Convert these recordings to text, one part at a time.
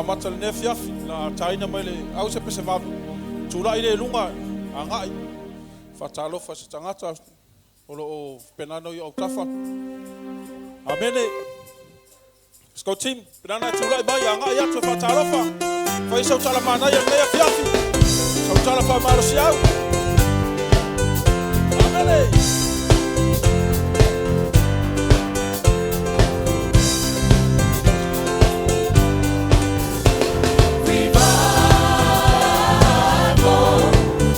amata i lenei afiafi, o le a taina mai le au se pese vave, tulai lea i luga agai faatalofa i se tagata o lo o faapena ona i ou autafa. Amene. Let's go team. Penana e tulai mai agai atu e faatalofa. Fai sau tala manaia i lenei afiafi. Sau tala faamalosiau. Amene.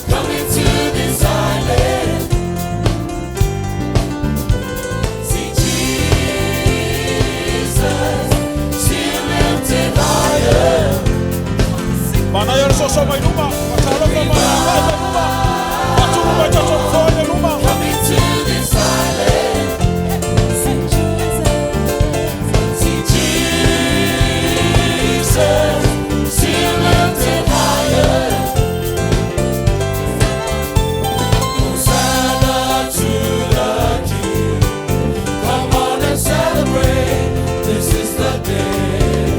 Coming to this island, see Jesus, see Him lifted higher. Manaia le soso mai luma. Faatalofa mai agai mai luma. Faatulu mai tatou fofoa i le luma. Coming to this island, See Jesus. see Jesus, see Him lifted higher. Hosanna to the King. Come on and celebrate. This is the day.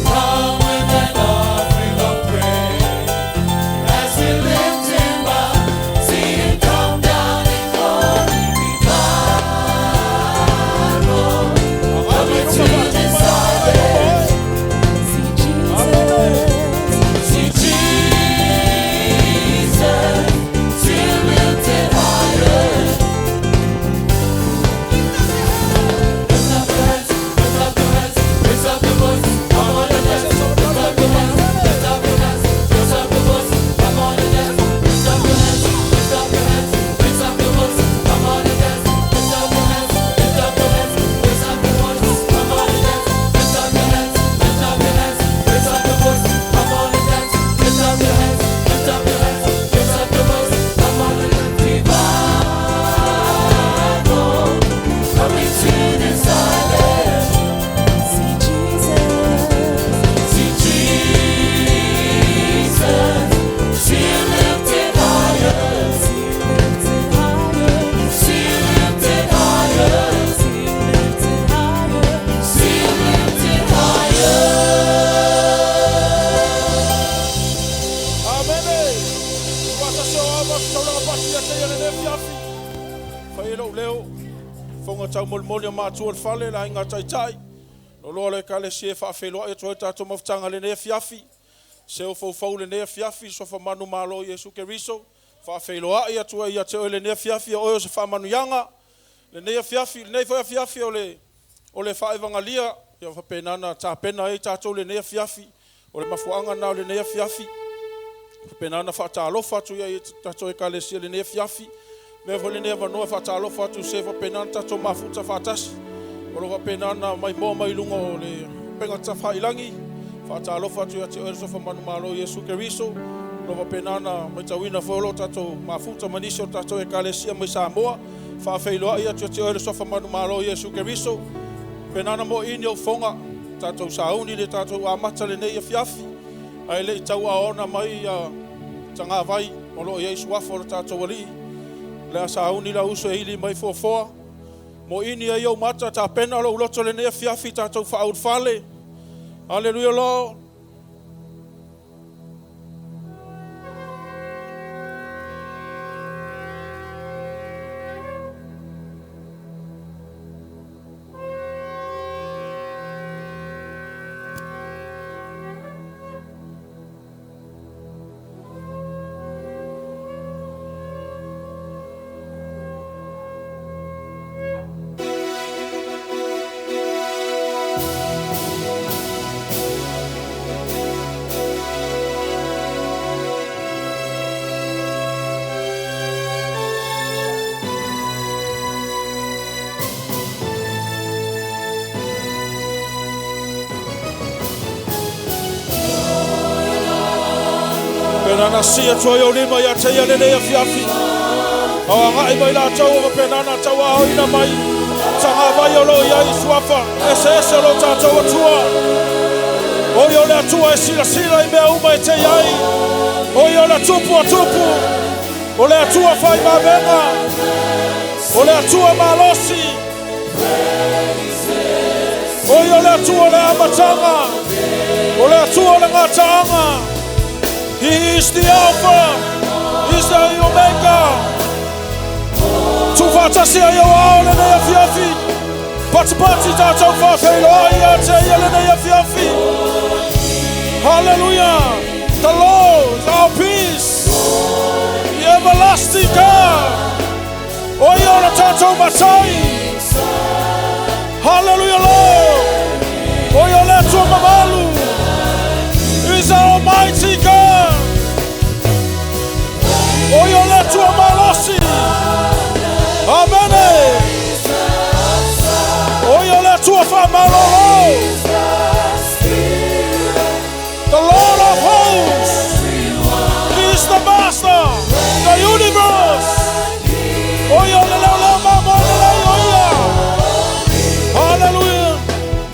Come with an offering of praise. As we lift him up, see him come down in glory. Revival. Agai mai luma faatulu mai agai mai luma. See Jesus. See Jesus, see him lifted higher. Lift up your hands, lift up your hands, raise up your voice. Come on and dance. Lift up your hands, lift up your hands, raise up your voice. Come on and dance. Lift up your hands, lift up your hands, raise up your voice. Come on and dance. Lift up your hands, lift up your hands, raise up your voice. Come on and dance. Lift up your hands, lift up your hands, raise up your voice. Come on and dance. Lift up your hands, lift up your hands, raise up your voice. Come on and dance. Revival coming to this island. See Jesus. See Jesus, see Him lifted higher, See Him lifted higher. see Him lifted higher, See Him lifted higher. see Him lifted higher. Amene. Faatasi o ao ma se taulaga pasi ia te ia lenei afiafi. Fai ai lou leo. Fofoga taumolimoli o matua o le fale, le aiga taitai. Loaloa o le Ekalesia e faafeiloai atu ai tatou mafutaga i lenei afiafi. Seo foufou lenei afiafi, suafa manumalo o Iesu Keriso. Faafeiloai atu ai ia te oe lenei afiafi, o oe o se faamanuiaga. Lenei afiafi, lenei foi afiafi o le o le faaevagalia, ia faapena ona tapena ai tatou lenei afiafi. O le mafuaaga lena o lenei afiafi. Faapena ona faatalofa atu i tatou Ekalesia i lenei afiafi. Avea foi lenei avanoa e faatalofa atu i se faapena ona tatou mafuta faatasi. O lo o faapena ona maimoa mai i luga o le upega tafailagi. Faatalofa atu ia te oe le Suafa Manumalo o Iesu Keriso. O lo o faapena ona matauina foi o lo o tatou mafuta ma nisi o tatou Ekalesia mai Samoa. Faafeiloai atu ia te oe le Suafa Manumalo o Iesu Keriso. Faapena ona moiini ou fofoga, tatou sauni le tatou amata lenei afiafi. Ae le i tauaoona mai ia tagavai o lo o i ai suafa o le tatou Alii, o le a sauni lau uso e ili mai fuafua. Moiini ai ou mata, tapena lou loto lenei afiafi tatou faaulufale. Aleluia Lord. Faapena ona sisi atu ai ou lima ia te ia lenei afiafi. Ao agai mai latou o faapena ona tauaoina mai tagavai o lo o i ai i suafa eseese o lo tatou Atua. O ia o le Atua e silasila i mea uma e te i ai. O ia o le Tupu a tupu. O le Atua fai vavega. O le Atua malosi. O ia o le Atua o le amataga. O le Atua le gataaga. He is the Alpha. He is the Omega. Tuufaatasi ai ou aao lenei afiafi. Patipati tatou faafeiloai ia te ia lenei afiafi. Hallelujah. The Lord is our peace. The everlasting God. O ia o le tatou Matai. Hallelujah, Lord. O ia o le Atua mamalu. He is our almighty God. O ia o le Atua malosi. Amene. O ia o le Atua faamalolo. The Lord of hosts. He is the master, the universe. O ia o le leoleo mamoe lelei o ia. Hallelujah.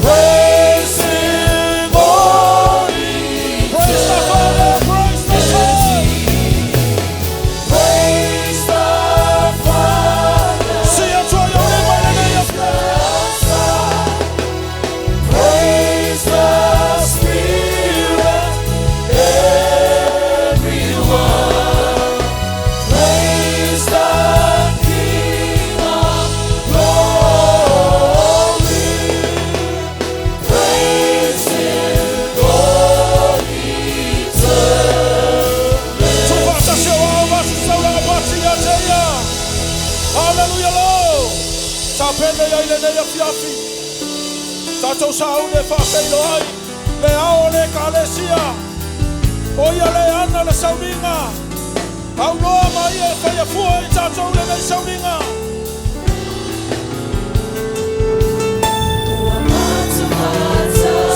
Praise Him, Lord. Praise the Father, praise the Son. Praise the Father. Sii atu ai ou lima i lenei Praise the Spirit, everyone. Praise the King of glory. Praise Him, glory eternally. Tuufaatasi ou aao ma se saulaga pati ia te ia. Hallelujah, Lord. Tapena ia i lenei afiafi. Tatou sauni e faafeiloai. Le ao o le ekalesia. O ia le ana le sauniga. Aunoa ma ia e faia fua i tatou lenei sauniga.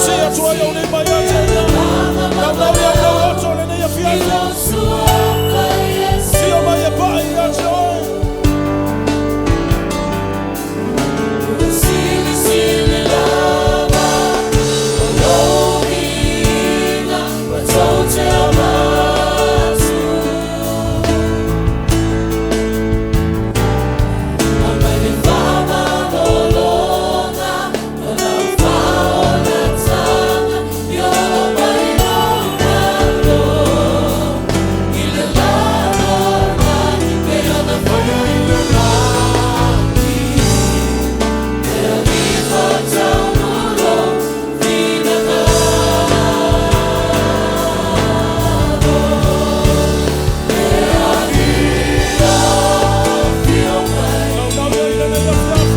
Sii atu ai ou lima ia te ia. Naunau ia i lou loto lenei afiafi. Fio mai e pai ia te oe. Naunau ia i lenei afiafi.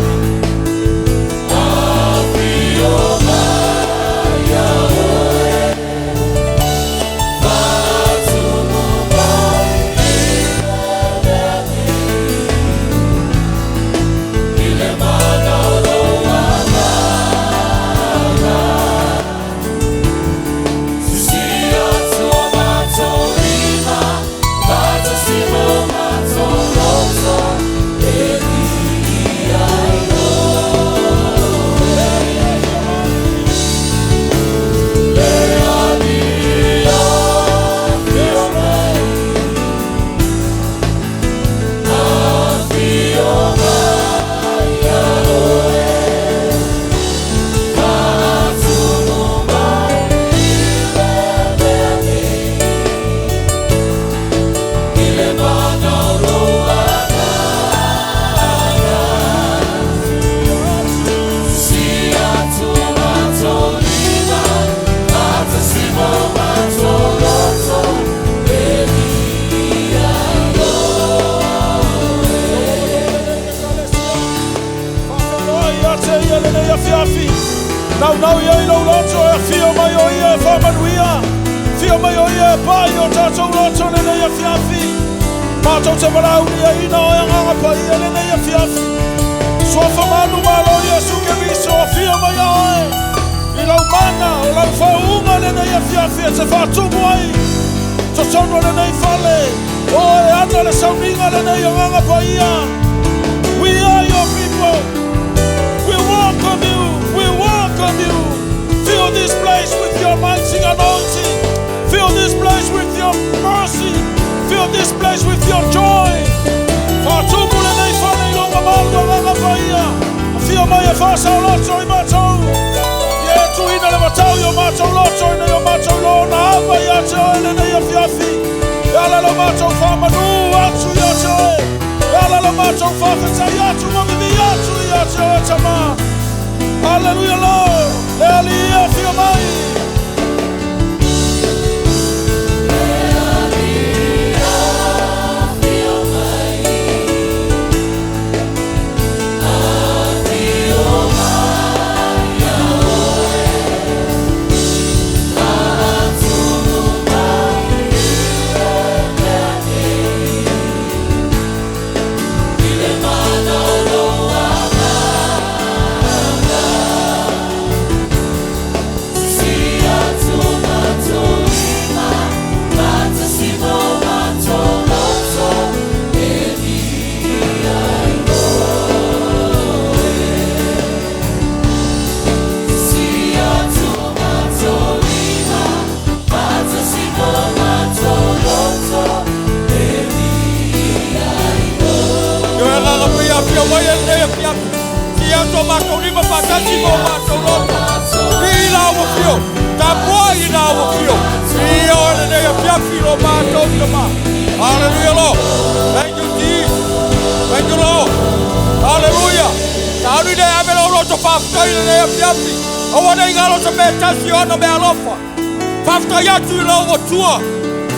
Faafeiloai ia te ia lenei afiafi. Naunau ia i lou loto e afio mai o ia e faamanuia. Fio mai o ia e pai o tatou loto lenei afiafi. Matou te valaauliaina o e Agaga Paia lenei afiafi. Suafa malu malo Iesu Keriso afio mai ia oe. I lau mana o lau faauuga lenei afiafi e te faatumu ai. Totonu o lenei fale. O e ana le sauniga lenei Agaga Paia. We are your people. We welcome you. We welcome you. Fill this place with your mighty anointing. Fill this place with your mercy. Fill this place with your joy. Faatumu lenei fale i lou mamalu Agaga Paia. Afio mai e faasaoloto i matou. Ia e tuuina le matau i o matou loto ina ia te oe lenei afiafi. E ala lo matou faamanu atu ia te oe. E ala lo matou faafetai atu ma vivii atu ia te oe Tamā. Hallelujah, Lord. Le Alii e afio mai. Yo e agaga paia afio mai e lenei afiafi. Sii atu o matou lima faatasi ma o matou loto. Vivii i lau afio. Tapuai i lau afio. Viia oe lenei afiafi i lo matou Tama. Hallelujah, Lord. Thank you, Jesus. Thank you, Lord. Hallelujah. Talu i le ave lou loto faafetai i lenei afiafi. Aua ne i galo se mea e tasi o ana meaalofa. Faafetai atu i lou Atua.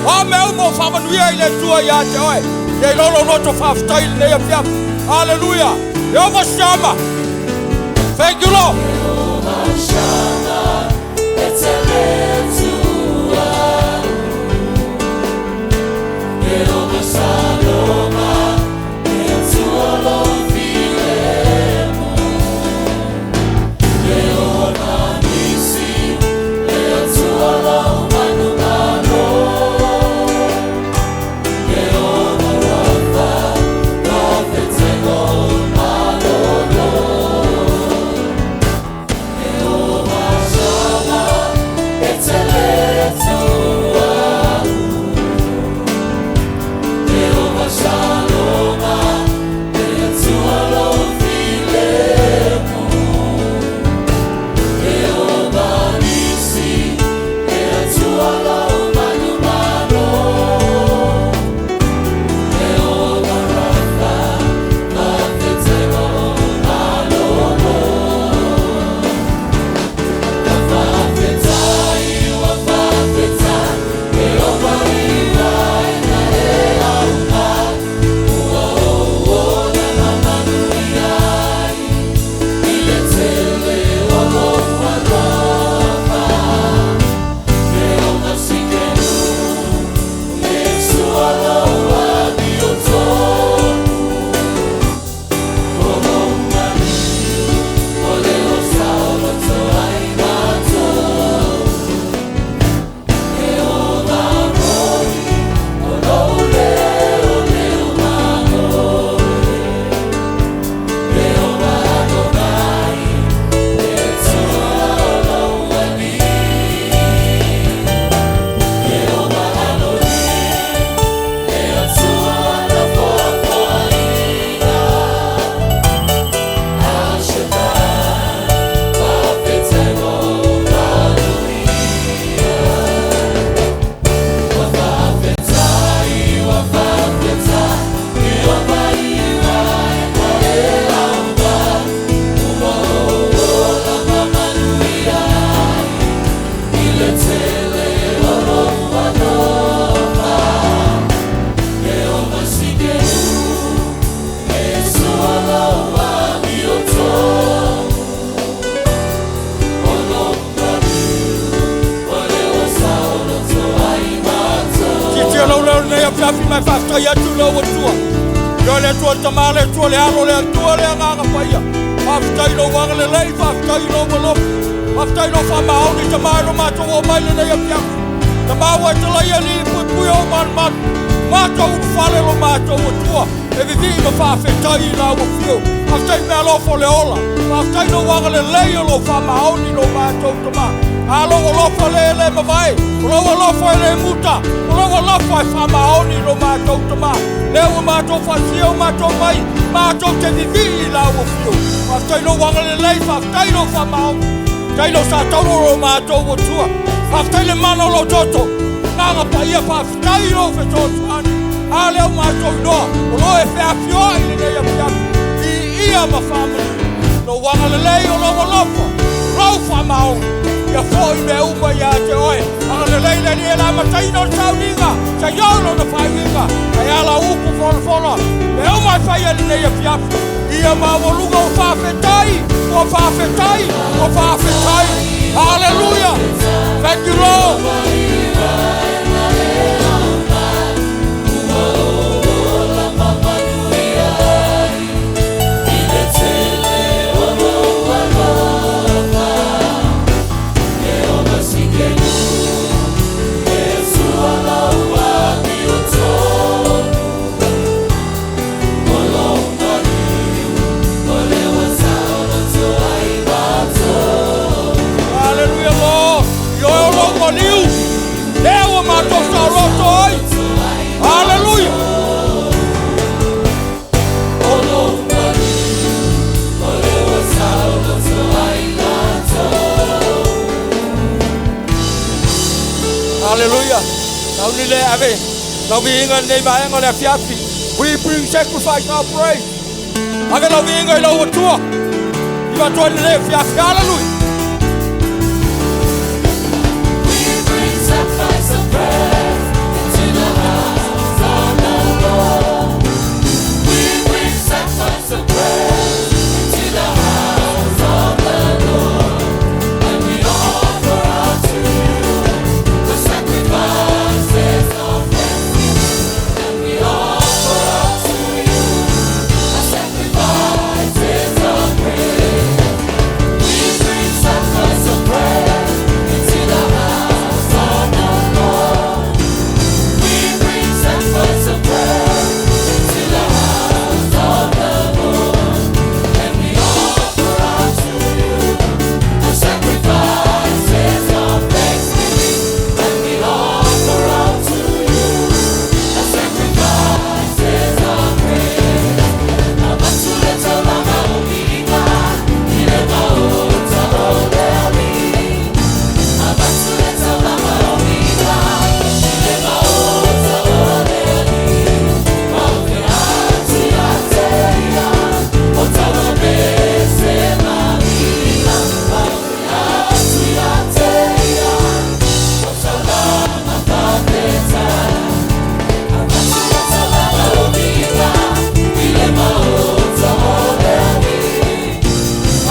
O a mea uma ua faamanuia ai le Atua ia te oe, ia iloa lou loto faafetai i lenei afiafi. Haleluia! Jehovah Shammah. Thank you, Lord. Tietia lou leo i lenei afiafi ma e faafetai atu i lou Atua. Ioe le Atua le Tama, le Atua le Alo, le Atua le Agaga Paia. Faafetai i lou agalelei, faafetai i lou alofa, faafetai i lou faamaoni, Tama e lo matou oo mai lenei afiafi. Tama ua e talaia alii i puipui o ou malumalu, matou ulufale lo matou Atua e vivii ma faafetai i lau afio. Faafetai i meaalofa o le ola, faafetai i lou agalelei o lou faamaoni i lo matou Tama. A lou alofa le e le mavae, o lou alofa e le muta, o lou alofa e faamaoni i lo matou Tama. Lea ua matou faasia o matou mai, matou te vivii i lau afio. Faafetai i lou agalelei, faafetai i lou faamaoni. Faafetai lou sa tauro o lo matou Atua. Faafetai le mana o lou toto. Agaga Paia faafetai i lou fesoasoani. A lea ua matou iloa, o lo o e feafioai i lenei afiafi, viia ma faamanuia lou agalelei o lou alofa, lou faamaoni, ia foi mea uma ia te oe. Agalelei le Alii e le amataina o le sauniga, seia oo i lona faaiuiga, e ala upu folafola, mea uma e faia i lenei afiafi, ia maualuga ua faafetai, ua faafetai, ua faafetai. Hallelujah. Thank you, Lord. Hallelujah, Lord. Ioe o lou maliu. Lea ua matou saoloto ai. Hallelujah. Hallelujah. Tauni le ave. Lau viiga lenei vaega o le afiafi. We bring sacrifice our praise. Ave lau viiga i lau Atua. I vatoa i lenei afiafi. Hallelujah. We bring sacrifice of praise into the house of the Lord. We bring sacrifice of praise into the house of the Lord. And we offer unto you the sacrifices of thanksgiving. And we offer unto you the sacrifices of praise. We bring sacrifice of praise into the house of the Lord. We bring sacrifice of praise into the house of the Lord. And we offer unto you the sacrifices of thanksgiving. And we offer unto you the sacrifices of praise. Abatuleta lama omiga, ile maota oleli. Abatuleta lama omiga, ile maota oleli. Maoke ati ateia, otalo bese mabila. Maoke ati ateia, otalama papeta. Abatuleta lama omiga, ile maota oleli.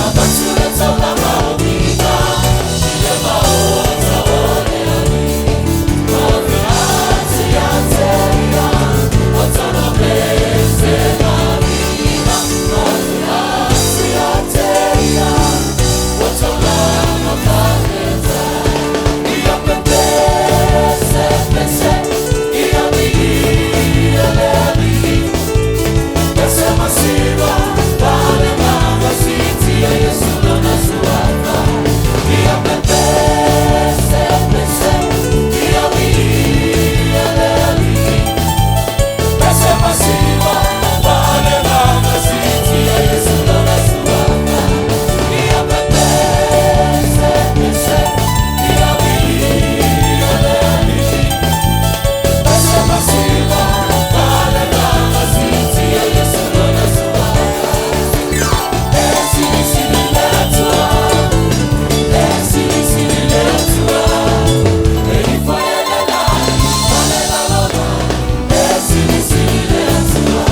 Abatuleta lama omiga, ile maota oleli. Maoke ati ateia, otalo bese mabila. Maoke ati ateia, otalama papeta. Ia pepese, pese, ia miia leali. Pese masiva, vale mama siti, ya Yesu lona suata. Ia pepese, pese, ia miia leali. Pese masiva, vale mama siti, ya Yesu lona suata. Ia pepese, pese, ia miia leali. Pese masiva, vale mama siti, ya Yesu lona suata. Esi sili letua, esi sili letua, elifoyelela, valela lona. Esi sili letua,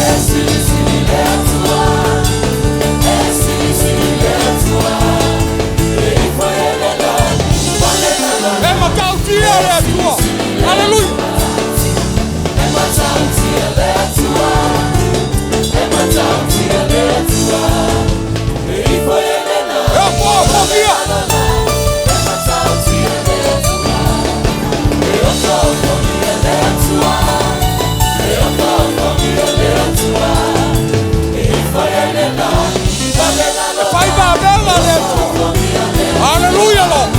esi sili letua, esi sili letua, elifoyelela, valela lona. E matautia le Atua. Hallelujah. E foafogia. E fai vavela le Atua. Hallelujah, Lord.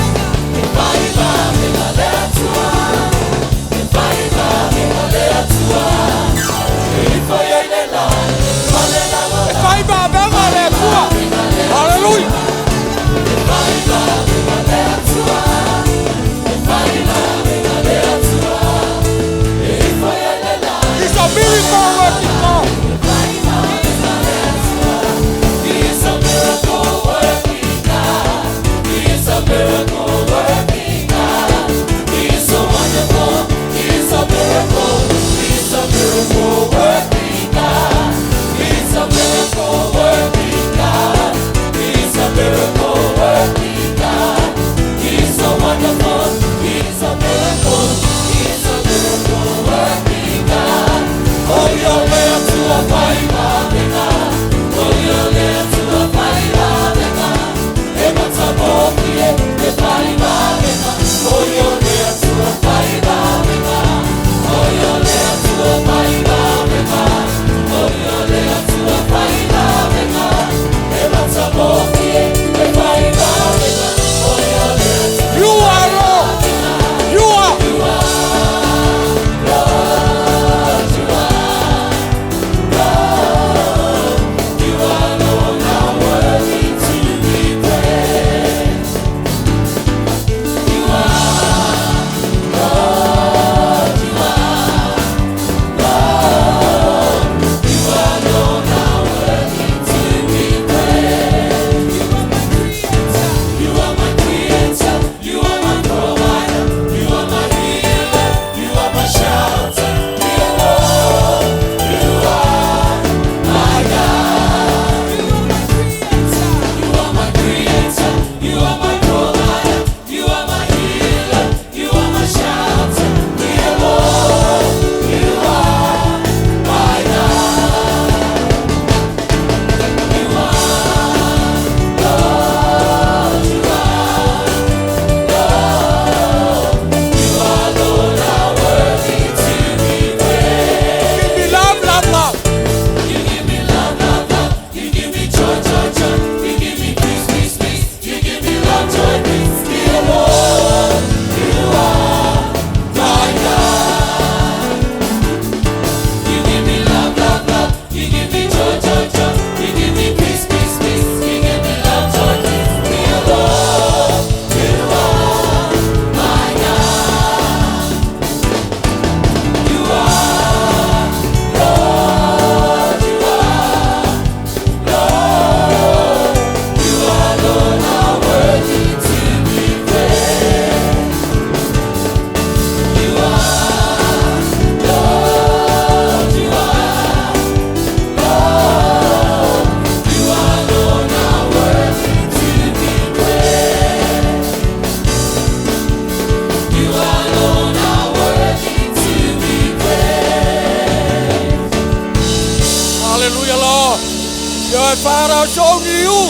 My Father has only you.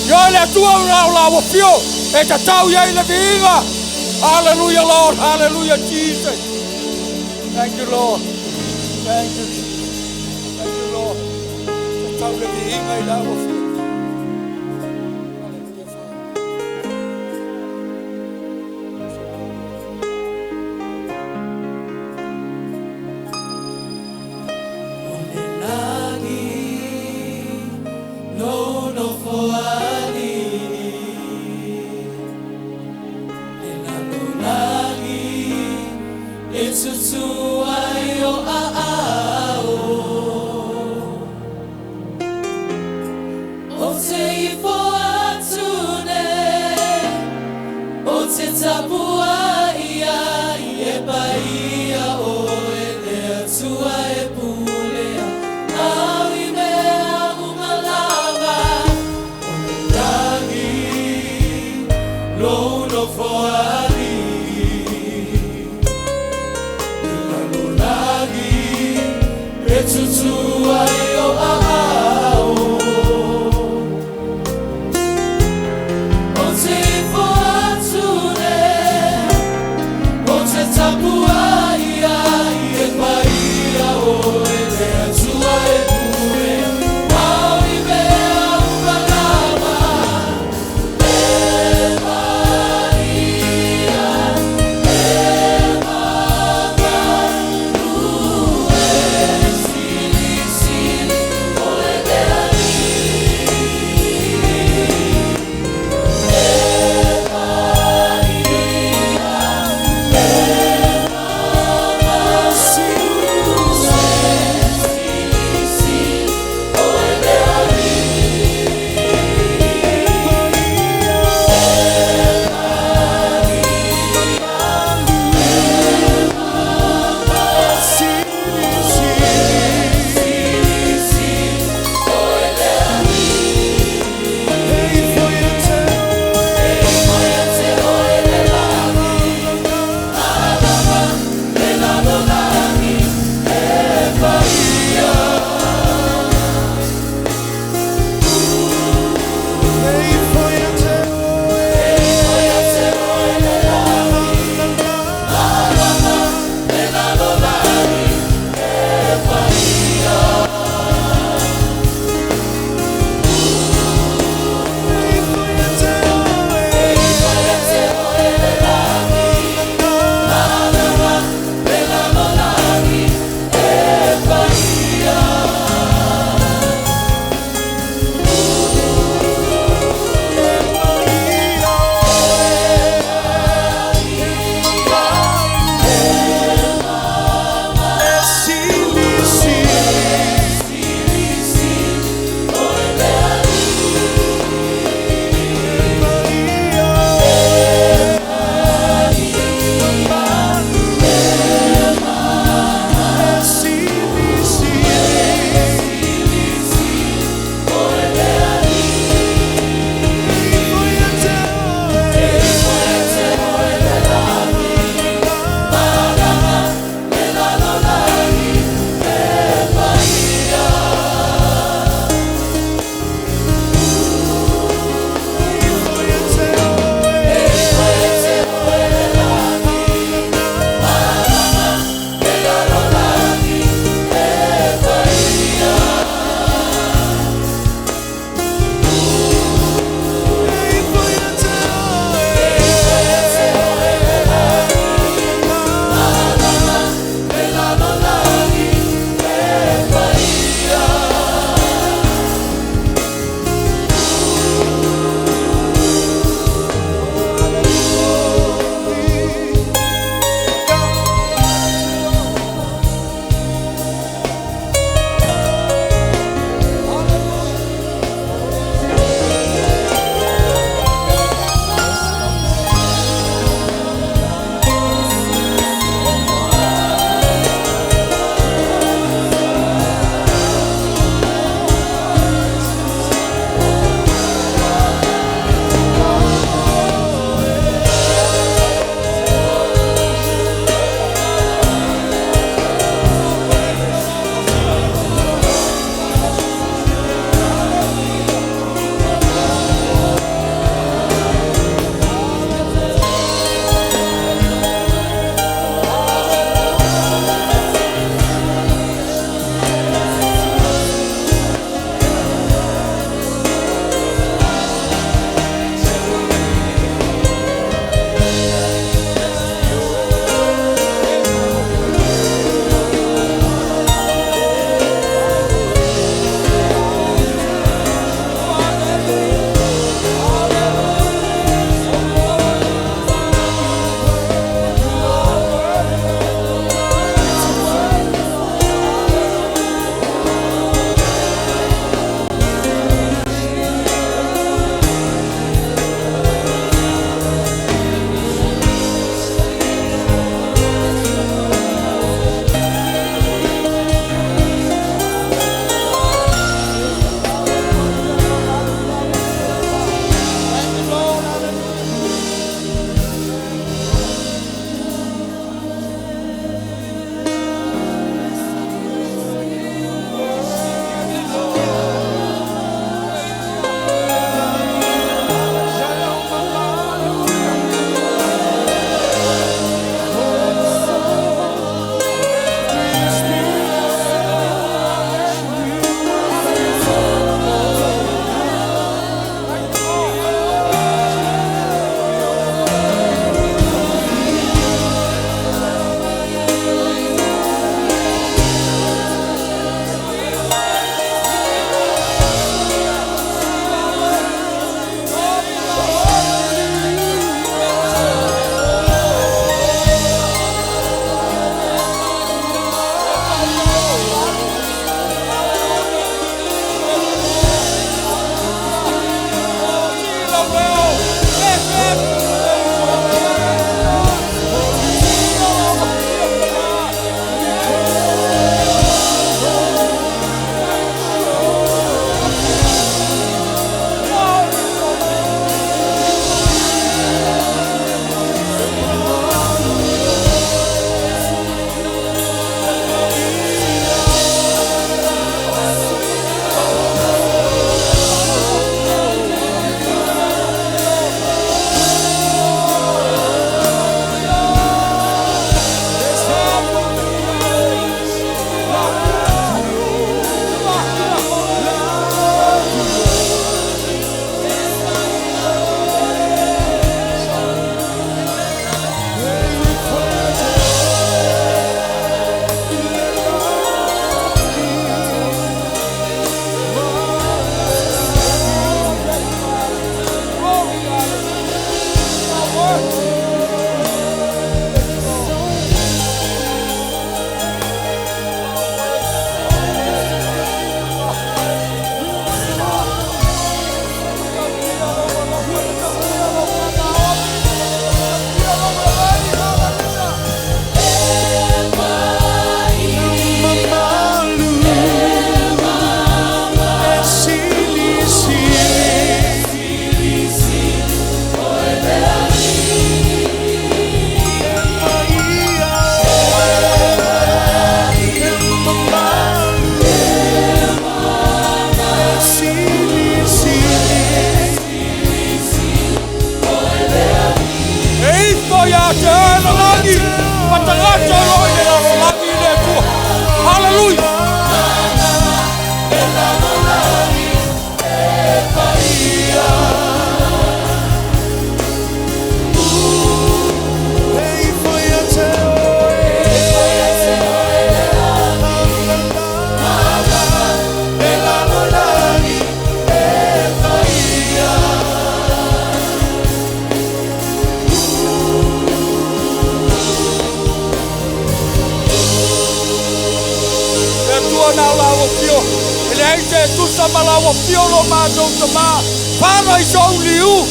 Ioe le Atua na o lau afio e tatau i ai le viiga. Hallelujah, Lord. Hallelujah, Jesus. Thank you, Lord. Thank you, Jesus. Thank you, Lord. Tatau le viiga i lau afio. Hallelujah, Father. O le lagi lou nofoalii Le lalolagi e tutu ai o aao Ou te ifo atu nei Ou te tapuai ai e paia oe le Atua e pulea Au i mea uma lava O le lagi lou nofoalii Le lalolagi e tutu ai o aao Ou te ifo atu nei Ou te tapuai ai e paia oe le Atua e pulea Au i mea uma lava E paia e mamalu e Silisili oe le Alii E paia e Atua na o lau afio. E leai se e tusa ma lau afio lo matou Tama. Fana i sou liu.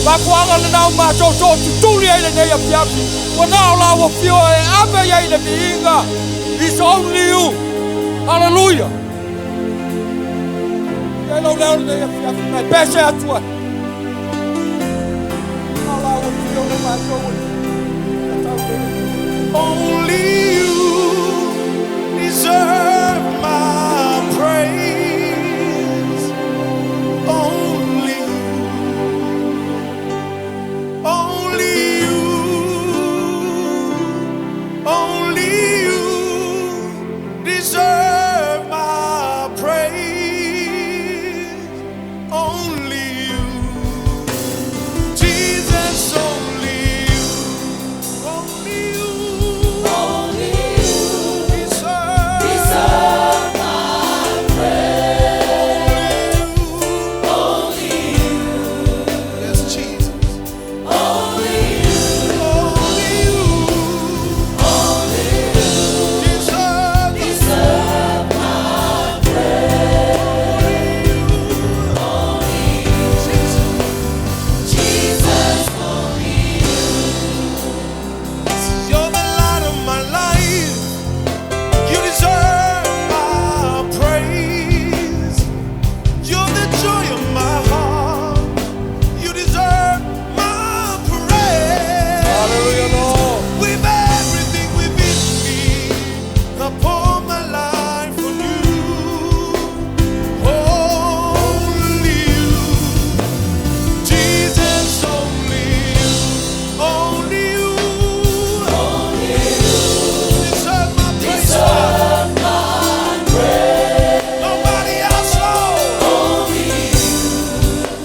Mafuaaga lena ua matou sootutuli ai lenei afiafi. Ua na o lau afio e ave i ai le viiga. It's only you. Hallelujah. E lou leo lenei afiafi mai pese atu ai. Na o lau afio lo matou Only you deserve my praise. Only you. Only you. Only you deserve my praise. Only you. Jesus, only you. Only you. Only you Deserve. deserve my praise. Only you. Only you, Yes, Jesus. only you, Only you. only you Deserve. deserve my praise. Only you, Jesus. Jesus, only you. You're the light of my life. You deserve my praise. You're the joy of my heart. You deserve my praise. Hallelujah, Lord. With everything within me, I pour my life on you. Only you, Jesus, only you, only you. Only you Deserve my praise, Father. deserve my praise. Nobody else, Lord. Only you,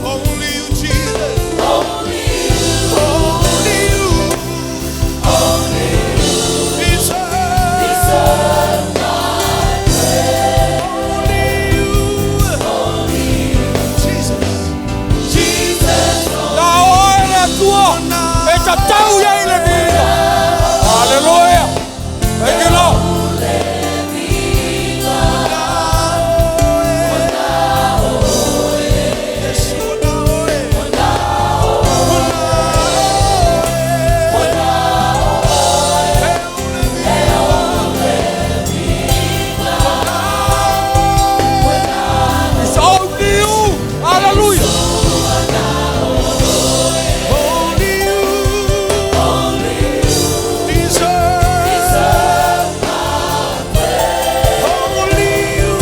Only you, Jesus. only you, Only you only you deserve. deserve my praise. Only you, Only you, Jesus. Jesus, Na o oe le Atua. E tatau i ai le viiga. Hallelujah. Thank you, Lord. Yes, you are now. It's only you. Hallelujah. Only you deserve. Only you.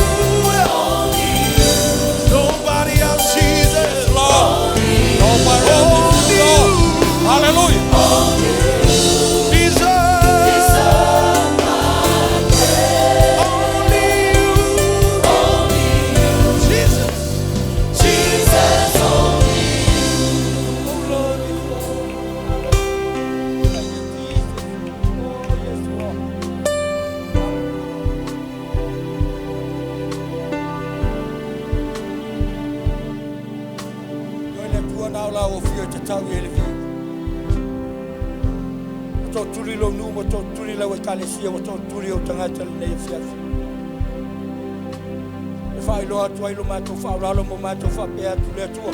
Nobody else, Jesus. Lord. Nobody else but you, Lord. Hallelujah. Deserve. Only you. Jesus. Jesus, only Oh, Lord, you Lord. Thank you, Jesus. Oh, yes, Lord. Ioe le Atua na o lau afio e tatau i ai le viiga. Ua tootuli lou nuu ma tootuli lau ekalesia, ua tootuli ou tagata lenei afiafi. E faailoa atu ai lo matou faaaloalo ma matou faapea atu le Atua.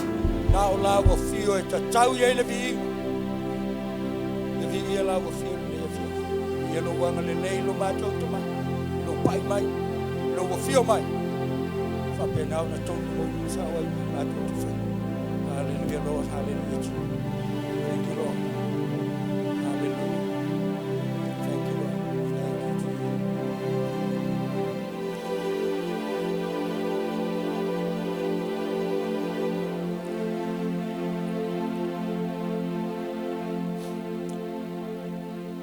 Na o lau afio e tatau i ai le viiga. E viia lau afio lenei afiafi. Ia lou agalelei lo matou Tama. Lou pai mai. Lou afio mai. Faapena ona tonu mo sao ai matou te fai. Hallelujah, Lord. Hallelujah. Thank you, Lord. Hallelujah. Thank you, Lord. Thank you, Jesus.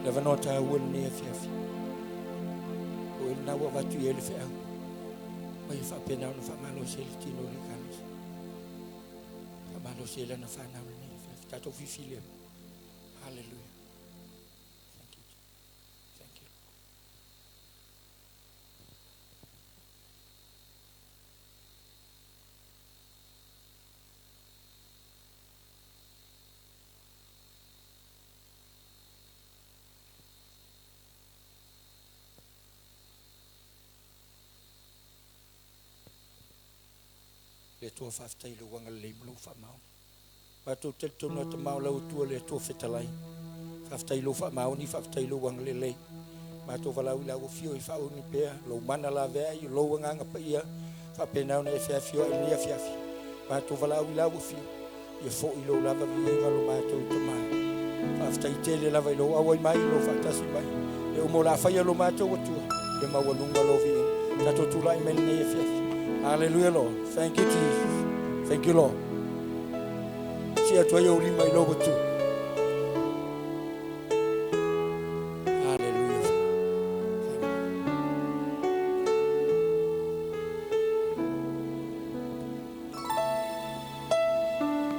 Le avanoa taua lenei afiafi. O e lena ua avatu i ai le feau. Ma ia faapena ona faamalosi ai le tino o le ekalesia. Faamalosi ai lana fanau lenei afiafi. Tatou fifili ai. Hallelujah. Thank you. Thank you. Le Atua faafetai i lou agalelei ma lou faamaoni. Matou talitonu lava Tama o lau Atua le Atua fetalai. Faafetai i lou faamaoni, faafetai i lou agalelei. Matou valaau i lau afio i faaauauina pea lou mana laveai, lou agaga paia, faapena ona e feafioai i lenei afiafi. Matou valaau i lau afio, ia foi lou lava viiga lo matou Tama. Faafetai tele lava i lou auai mai, lou faatasi mai. Le uma o le a faia lo matou Atua, ia maualuga lou viiga. Tatou tulai mai lenei afiafi. Hallelujah, Lord. Thank you, Jesus. Thank you, Lord. Si atu ai ou lima i lou Atua. Hallelujah.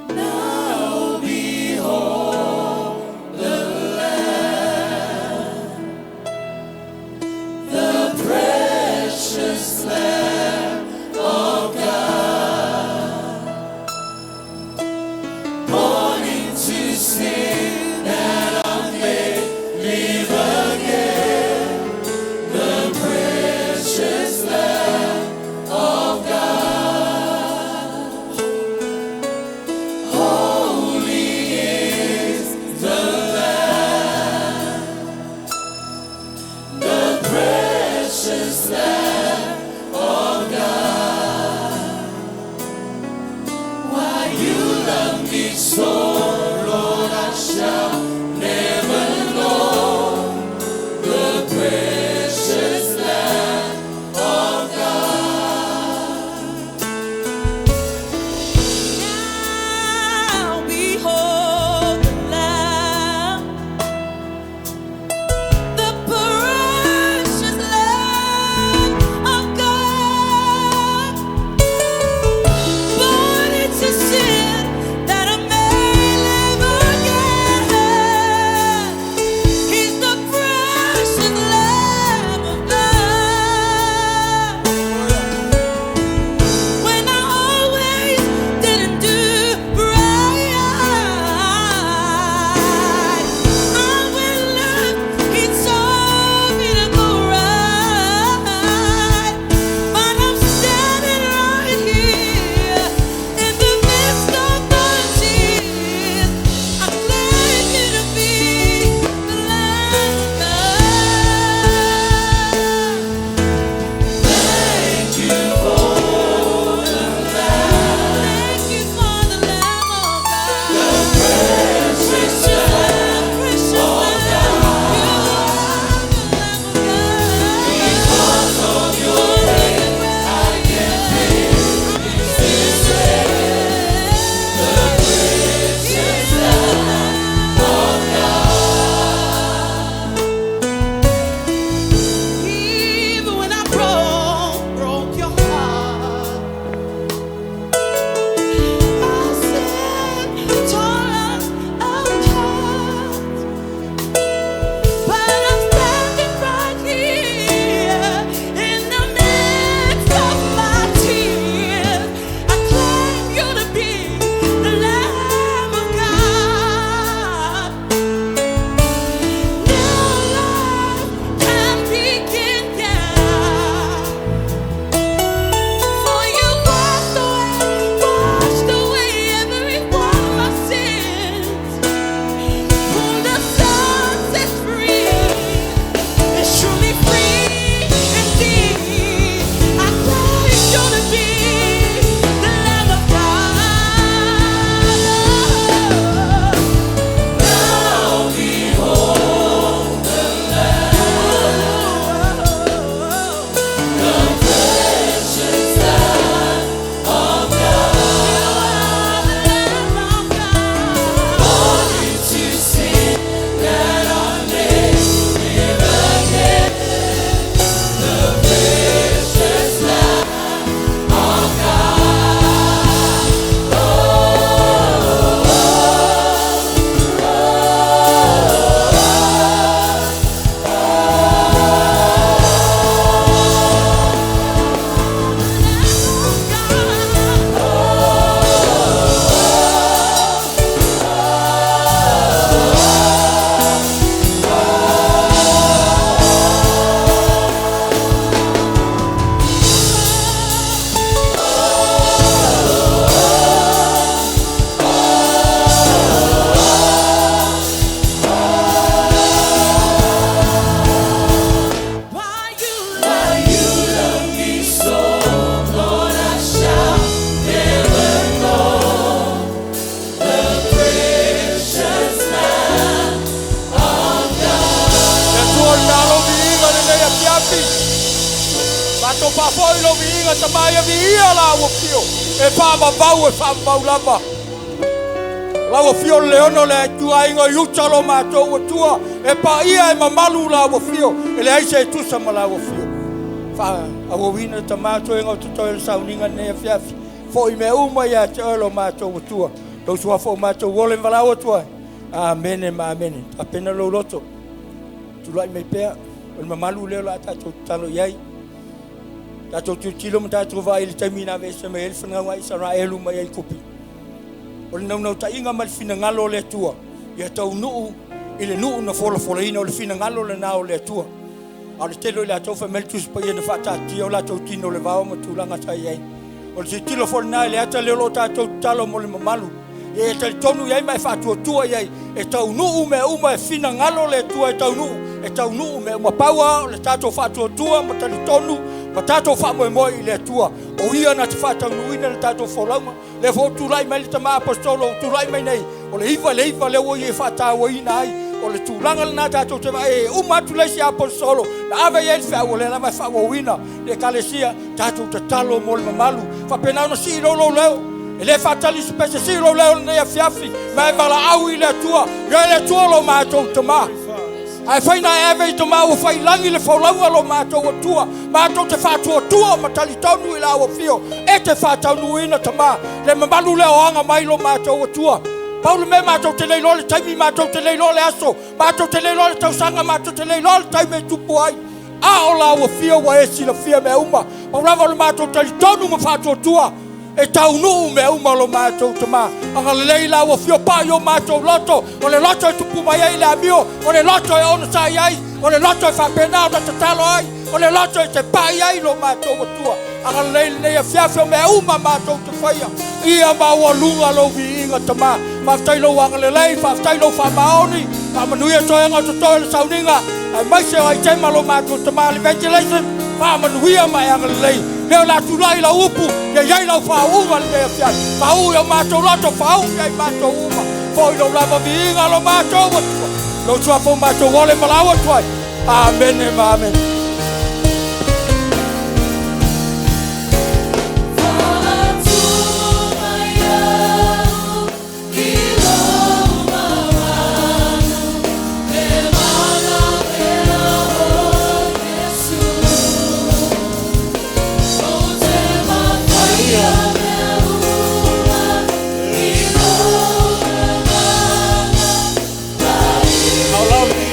Now behold the Lamb, the precious Lamb of God, born into afiafi. Matou faafoi lou viiga Tama ia viia lau afio e faavavau e faavavau lava. Lau afio o le leona o le ituaiga o Iuta lo matou Atua e paia e mamalu lau afio e leai se tusa ma lau afio. Faaauauina Tama toega o totoe o le sauniga lenei afiafi. Foi mea uma ia te oe lo matou Atua. Lou suafa o matou ole ma valaau atu ai. Amene ma amene. Tapena lou loto. Tulai mai pea. O le mamalu lea o le a tatou tatalo i ai. Tatou tilotilo ma tatou vaai i le taimi na aveese mai ai le fanau a Isaraelu mai Aikupi. O le naunautaiga ma le finagalo o le Atua ia taunuu i le nuu na folafolaina, o le finagalo lena o le Atua. A o le tele o i latou fai mai le Tusi Paia na faataatia o latou tino i le vao ma tulaga sa i ai. O le tilotilo foi lena i le ata lea o lo o tatou tatalo mo le mamalu. Ia e talitonu i ai ma e faatuatua i ai e taunuu mea uma e finagalo le Atua e taunuu, e taunuu mea uma. Pau lava o le tatou faatuatua ma talitonu ma tatou faamoemoe i le Atua, o Ia na te faataunuuina le tatou folauga. Lea foi ua tulai mai le tama Aposetolo ua tulai mai nei, o le 9 i le 9 lea ua ia faatauaina ai. O le tulaga lena tatou te vaai e uma atu le isi Aposetolo na ave i ai le feau, o lea lava e faaauauina le Ekalesia. Tatou tatalo mo le mamalu, faapena ona sii lou lou leo. E le faatali se pese, sii lou leo lenei afiafi, ma e valaau i le Atua. Ia le Atua lo matou Tama. Ae fai na e ave i tama ua fai lagi le folauga lo matou Atua. Matou te faatuatua ma talitonu i lau afio e te faataunuuina Tama le mamalu lea o aga mai lo matou Atua. Pau le mea matou te le iloa le taimi, matou te le iloa le aso, matou te le iloa le tausaga, matou te le iloa le taimi e tupu ai. A o lau afio ua e silafia mea uma. Pau lava o le matou talitonu ma faatuatua e taunuu mea uma lo matou Tama. Agalelei lau afio pa i o matou loto, o le loto e tupu mai ai le amio, o le loto e onosai ai, o le loto e faapena ona tatalo ai, o le loto e te pai ai lo matou Atua. Agalelei lenei afiafi o mea uma matou te faia. Ia maualuga lou viiga Tama. Faafetai lou agalelei, faafetai lou faamaoni, faamanuia toega o totoe le sauniga, aemaise o aitema lo matou Tama le evangelism, faamanuia ma e agalelei. Leo la tulai lau upu, ia iai lau faauuga lenei afiafi. Faauu i o matou loto, faauu i ai matou uma. Foi lou lava viiga lo matou Atua. Lou suafa o matou ole ma lau atu ai. Amene ma amene. How lovely.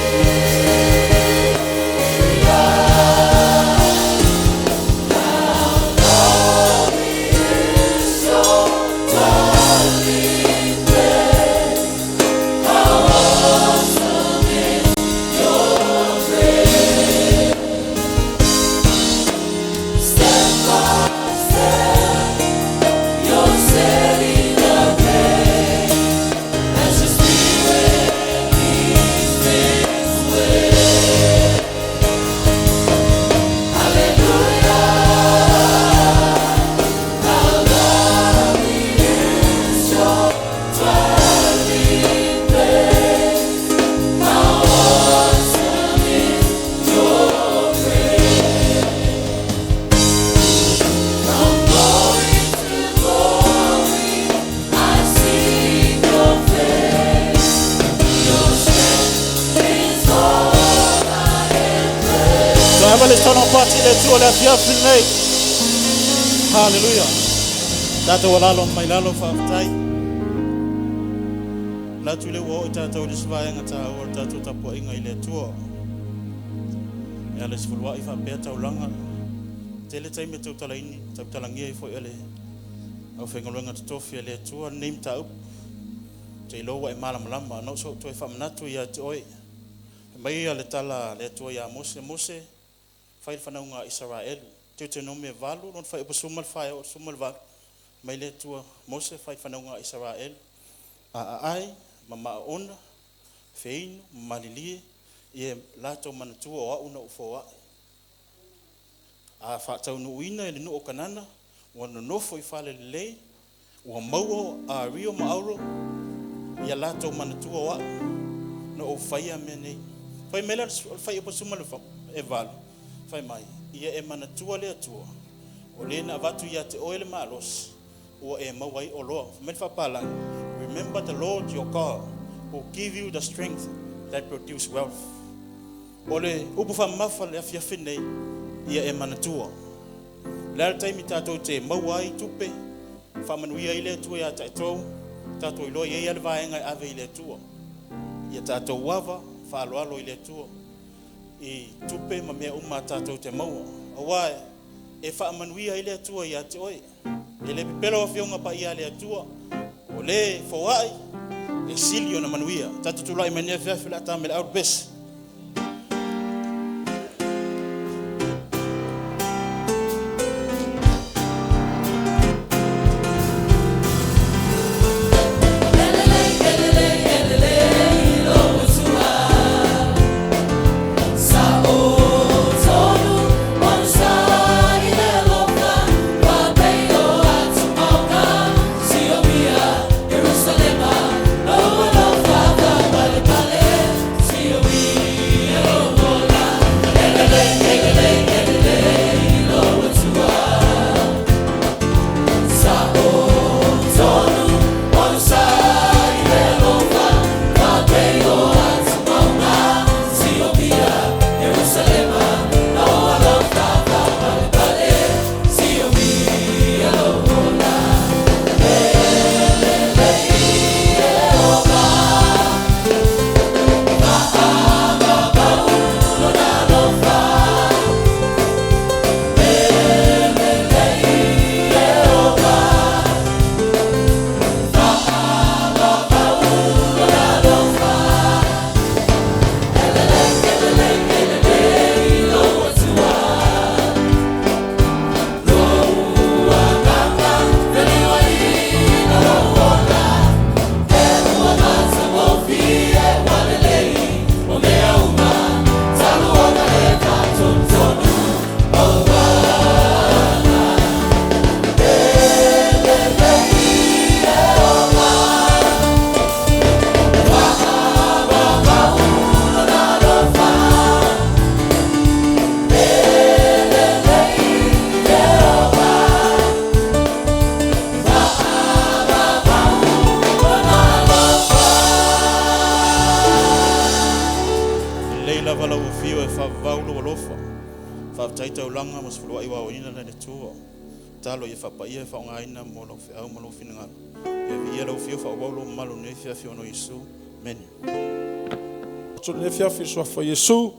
Toe le tona pati le Atua le afiafi lenei. Haleluia. Tatou alalo mai lalo faafetai. Manatu le ua oo i tatou i le isi vaega taua o le tatou tapuaiga i le Atua. E ala i sefuluai faapea taulaga. Tele taimi e tautalaini, tautalagia ai foi e le aufaigaluega totofi a le Atua lenei mataupu. Te iloa ua e malamalama, na ou toe faamanatu ia te oe. Mai ia le tala a le Atua ia Mose, Mose, fai le fanauga a Isaraelu. Deuteronome 8, lona fuaiupu 14 e oo i le 18. Mai le Atua, Mose, fai le fanauga a Isaraelu. Aaai, ma maaona, feinu, ma malilie, ia latou manatua o au na ou foai. A faataunuuina i le nuu o Kanana, ua nonofo i fale lelei, ua maua a rio ma auro, ia latou manatua o au na ou faia mea nei. Fai mai le o le fuaiupu 18, Fai mai, ia e manatua le Atua, o le na avatu ia te oe le malosi, ua e maua ai oloa. Fai mai le faapalagi, remember the Lord your God, who give you the strength that produce wealth. O le upu faamamafa le afiafi nei, ia e manatua. O le a le taimi tatou te maua ai tupe, faamanuia ai le Atua ia tatou, tatou iloa e i ai lava le vaega e ave i le Atua. Ia tatou ava faaaloalo i le Atua i tupe ma mea uma tatou te maua. Aua e faamanuia ai le Atua ia te oe. E le pepelo Afioga Paia a le Atua, o le foai e sili ona manuia. Tatou tulai mai lenei afiafi o le a ta mealeau le pese. Lelei lava lau afio e faavavau lou alofa. Faafetai taulaga ma se fuluai vaoina le Atua. Tatalo ia faapaia e faaaogaina mo lau feau ma lou finagalo. Ia viia lau afio faaauau lou mamalu i lenei afiafi ona o Iesu. Amene. Atu lenei afiafi i le suafa o Iesu.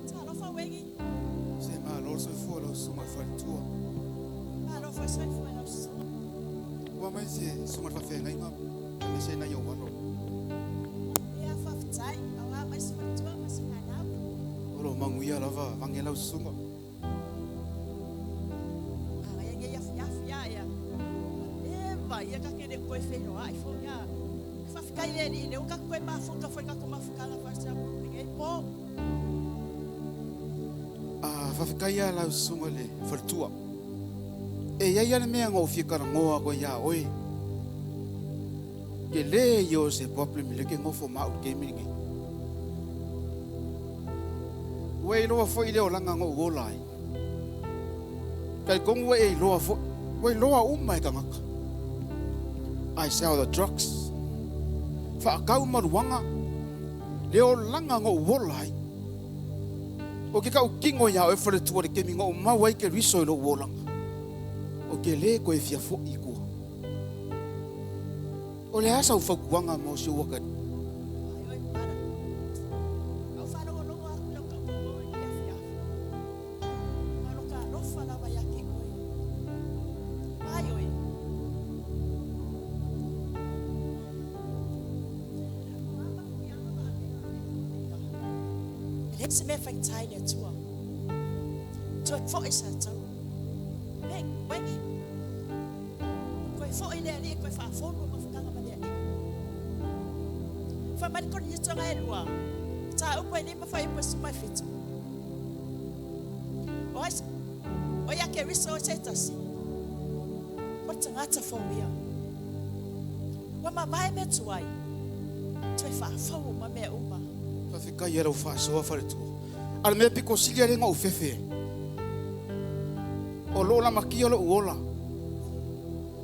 Talofa Uegi. Se malo le soifua lau susuga i le faletua. Malo foi soifua lau susuga. Ua mai se susuga i le faafeagaiga aemaise ai nai ou alo. Ia faafetai, aua mai se faletua ma se fanau. O lo o manuia lava vane lau susuga. A ia nei afiafi a ia. Ua leva ia ka ke le toe feiloai foi a. Faafetai le Alii lea ua tatou toe mafuta foi tatou mafutala faasiapu i lenei po. A faafetai lava lau susuga i le faletua. E i ai lava le mea na ou fia talanoa atu ai ia oe. Ke le yo se problem le ke ngofo ma u ke mi ngi. Ua iloa foi le olaga go ola ai. Kai kongu e iloa foi. Ua iloa uma e tagata. I sell the drugs. Faakau maluaga. Le olaga go ola ai. O ke kau kingo ia o fale tua le kemi ngo mau ai ke riso i lo olaga. O ke le ko e fia fo i kua. O le asa u faukuanga mo si uaka. Ai oi para. Au whalongolongo aku lau ka mo i le afi afi. Malo ka alofa lava ia ke oe. Ai oi. E le se mea whaitai le atua. Toe fo i sa tau. Me, wengi. Koe fo i le ali, koe whaafonu mafukanga ma le ali. Wha mai koni i tonga e lua. Tā upo e lima whai upo suma e whitu. O ai, o ia ke riso o te tasi. O tangata fō ia. Wa ma vai me tuai. Toe whaafau ma mea uma. Whawhikai e rau whaasoa whare tua. Ale mea piko sili are ngau fefe. O lo la makia lo uola.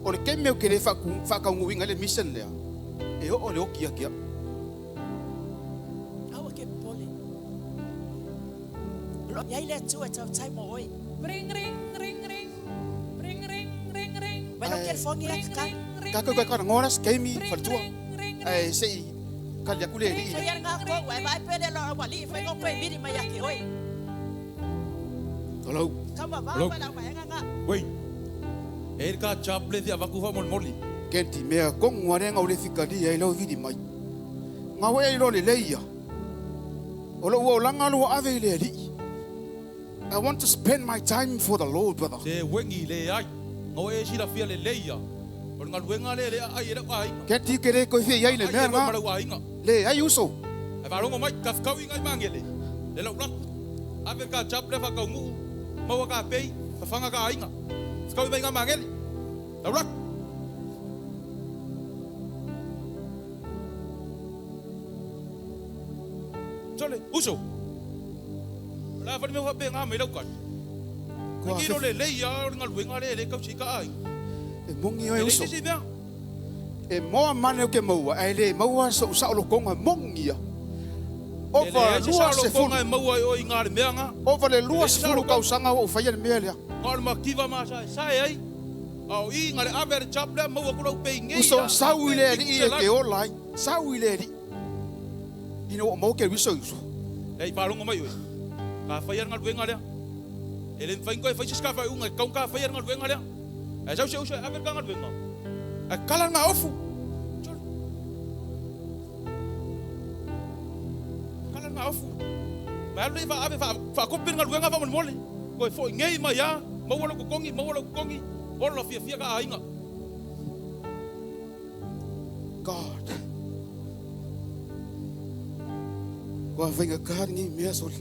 O le ke mea ke le whakaunguinga le mission lea. E o o le oki akia. Aua ke pole. Lo iai le atua tau tai mo oi. Ring, ring, ring, ring. Ring, ring, ring, ring. Wai lo ke fongi Ring, aka ka. ring, ring, Ka kau ka ngora skemi whare tua. ring, ring, Ai se i kali aku le li. Whai ara ngā kau, ai vai pere lo awali, whai ngō koe miri mai ake oi. Hello. Kama vā Hello. wala mai anga ngā. Wei. E ka chaple ti avaku fa mol moli. Kenti mea kongu are ngau le fikali ai lau vidi mai. Ngau e ilo le leia. O lo ua olanga lo ave i le ali. I want to spend my time for the Lord, brother. Se wengi le ai. Ngo e sila fia le leia. O nga luenga le le ai e le ai. Kenti ke le koe fia iai le mea Ai ngā. le ai nga. Le ai uso. Ai varongo mai ka kau ingai mangele. Le lau raku. Ave ka chaple fa kau ngu. Maua ka pei. Fa fanga ka ainga. Kau mai nga mangele. Lau raku. Tole, uso. La fa me fa pe nga mai lau ka. Kua Ki le leia o nga luenga le le kau si ka ai. E mongi oe E le uso. si mea. E moa mane o ke maua. Ai le maua so usa o lokonga mongi ia. E Ova le lua se se fonga fulu. e maua i o i ngā le mea ngā. Ova le lua E se sa fulu lo kausanga o whaia le mea lea. Ngā le makiwa mā sa sa e ai. Au i ngā le ave le chaple maua kula upe i ngei. Uso sau i le ali i e ke ola ai. Sau i le ali. Ina o mau ke riso uso. Ei whalongo mai oe. Ka whai ngā luenga lea. E le mwhaingo e whai se whai unga. Kaun ka whai ngā luenga lea. E sau se uso e ave ka ngā luenga. E kala ngā ofu. Tolu. Kala ngā ofu. Mai alu le wha ave wha kopi ngā luenga wha mole. Koe fo i ngei mai a. Maua lo kokongi, maua lo kokongi. Ora lo fia fia ka ainga. God. Kua whainga kāri ngi mea soli.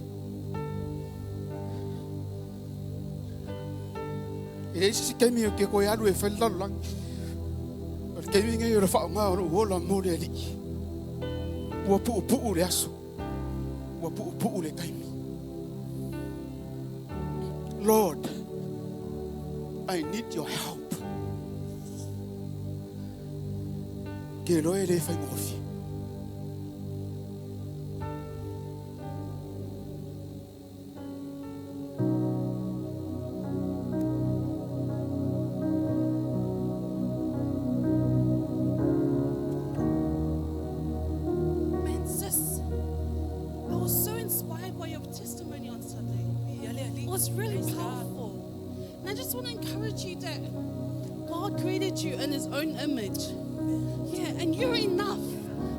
E le isi si kemi o ke koe alu e whai lalu langi. O le kemi ngai o le wha ngā o le uola mō le alii. Ua puu puu le aso. Ua puu puu le kaimi. Lord, I need your help. Ke loe le whai ngofi. Man, sis, I was so inspired by your testimony on Sunday. It was really powerful. And I just want to encourage you that God created you in His own image. Yeah, and you're enough.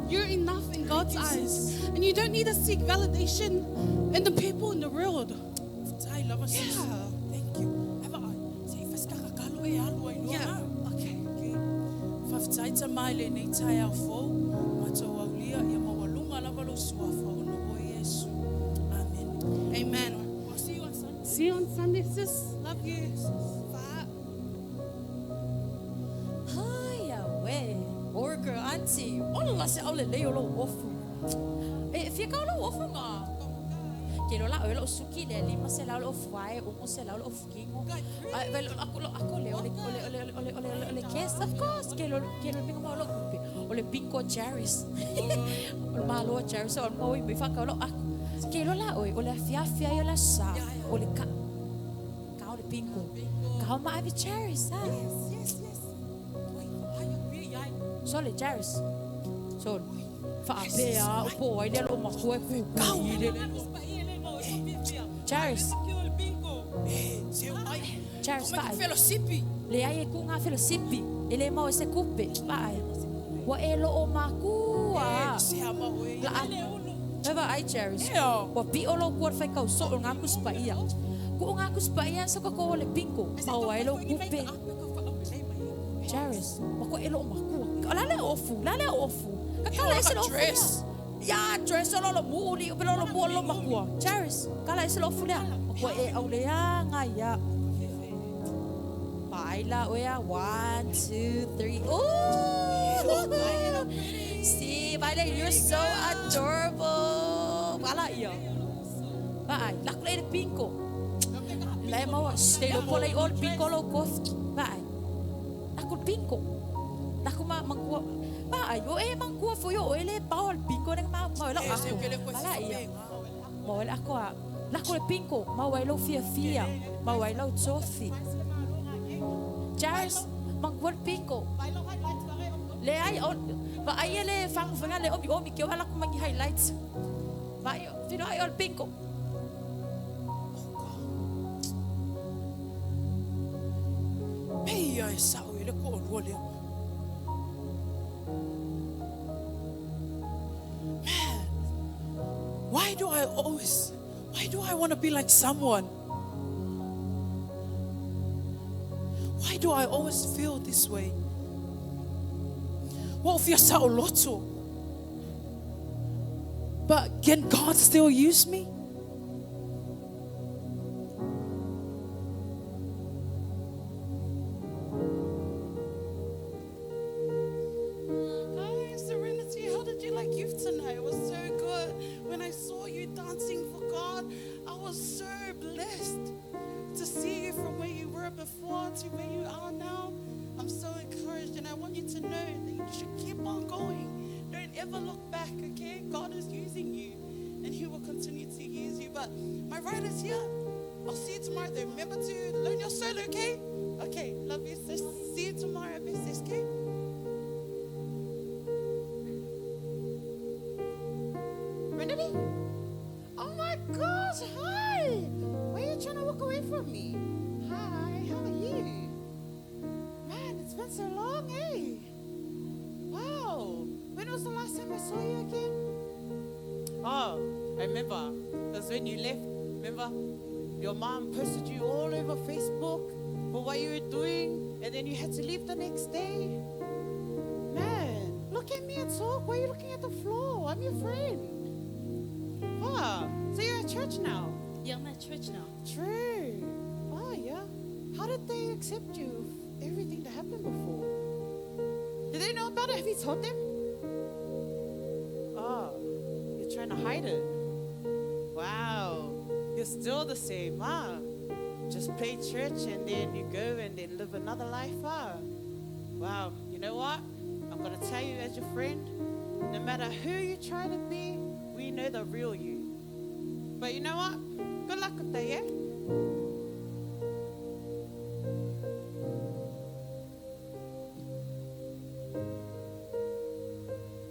You're enough in God's eyes. And you don't need to seek validation in the people in the world. Tai lava sis. Yeah. Thank you. Eva ai. Se i whaskaka kalo e alu ai loa. Yeah, okay. Whawhitai ta mai le nei tai au fōu. Matou aulia ia maualunga lava lo suafa o no o Yesu. Amen. Amen. I'll see you on Sunday. See you on Sunday, sis. Love you. Bye. Hi, away. Or girl, I Auntie, ola la se au le lei o lou ofu. E, fia kau lou ofu ngā. Ke lo la oi lo suki le lima se lau lo ofu ai, umo se lau lo ofu kingo. Ai, vai lo ako lo ako le ole ole ole ole ole ole ole kes, of course. Ke lo ke lo pingo mau lo kupe. Ole pinko Charis. Ole malo Charis o mo i fa kau lo ako. Ke lo la oi ole afia afia i la sa. Ole ka ka ole pinko. Ka ma ave Charis, ah. Yes, yes, yes. Sole Charis. Sole. Faapea o po ai le lo makua ku ku i le. Charis. Charis fa. Le ai e ku ngā felosipi. E le mau e se kupe. Ai. Wa e lo o makua. La Eva ai Charis. Wa pi o lo kua whai kau so o ngā kuspa ia. Ku o ngā kuspa ia so ka ko le pinko. Mau ai lo kupe. Charis. Ma ko e lo o makua. La le ofu, la le ofu. Ka kala e se lo ofu. Ya, dress o lo muuli, o lo lo lo makua. Charis, kala e se lo ofu lea. Makua e au lea ngā ia. Baila oea, 1, 2, 3. Ooh! See, baila, you're so adorable. Wala ia. Baai, laku le pinko. Le maua, stay lo pola i all pinko lo kof. Baai. Laku pinko. Laku ma mangkua. Baai, o e mangkua fo yo, o e le pao al pinko neng ma ma lo aku. Wala ia. Ma wala ako a. Laku le pinko, ma wai lo fia fia, ma wai lo tofi. Charis, mangkua pinko. Le ai o va ai le fang fanga le omi omi ke wala ku mangi highlights. Va ai fino ai ol pinko. Pei ai sa o le ko o le. Man, why do I want to be like someone? Why do I always feel this way? What if you're so loto? But can God still use me? Hi, Serenity. How did you like youth tonight? It was so good. When I saw you dancing for God, I was so blessed to see you from where you were before to where you are now. I'm so encouraged, and I want you to know that you should keep on going. Don't ever look back, okay? God is using you, and He will continue to use you. But my ride is here. I'll see you tomorrow, though. Remember to learn your solo, okay? Okay, love you, sis. See you tomorrow, sis, okay? Renity? Oh my gosh, hi! Why are you trying to walk away from me? Hi, how are you? Man, it's been so long, eh? Wow, when was the last time I saw you again? Oh, I remember. That's when you left, remember? Your mom posted you all over Facebook for what you were doing, and then you had to leave the next day. Man, look at me and talk. Why are you looking at the floor? I'm your friend. Wow, so you're at church now? Yeah, I'm at church now. True. Oh, yeah. How did they accept you with everything that happened before? Did they know about it? Have you told them? Oh, you're trying to hide it. Wow. You're still the same, huh? Just play church and then you go and then live another life, huh? Wow. You know what? I'm going to tell you as your friend, no matter who you try to be, we know the real you. But you know what? Good luck with that, yeah?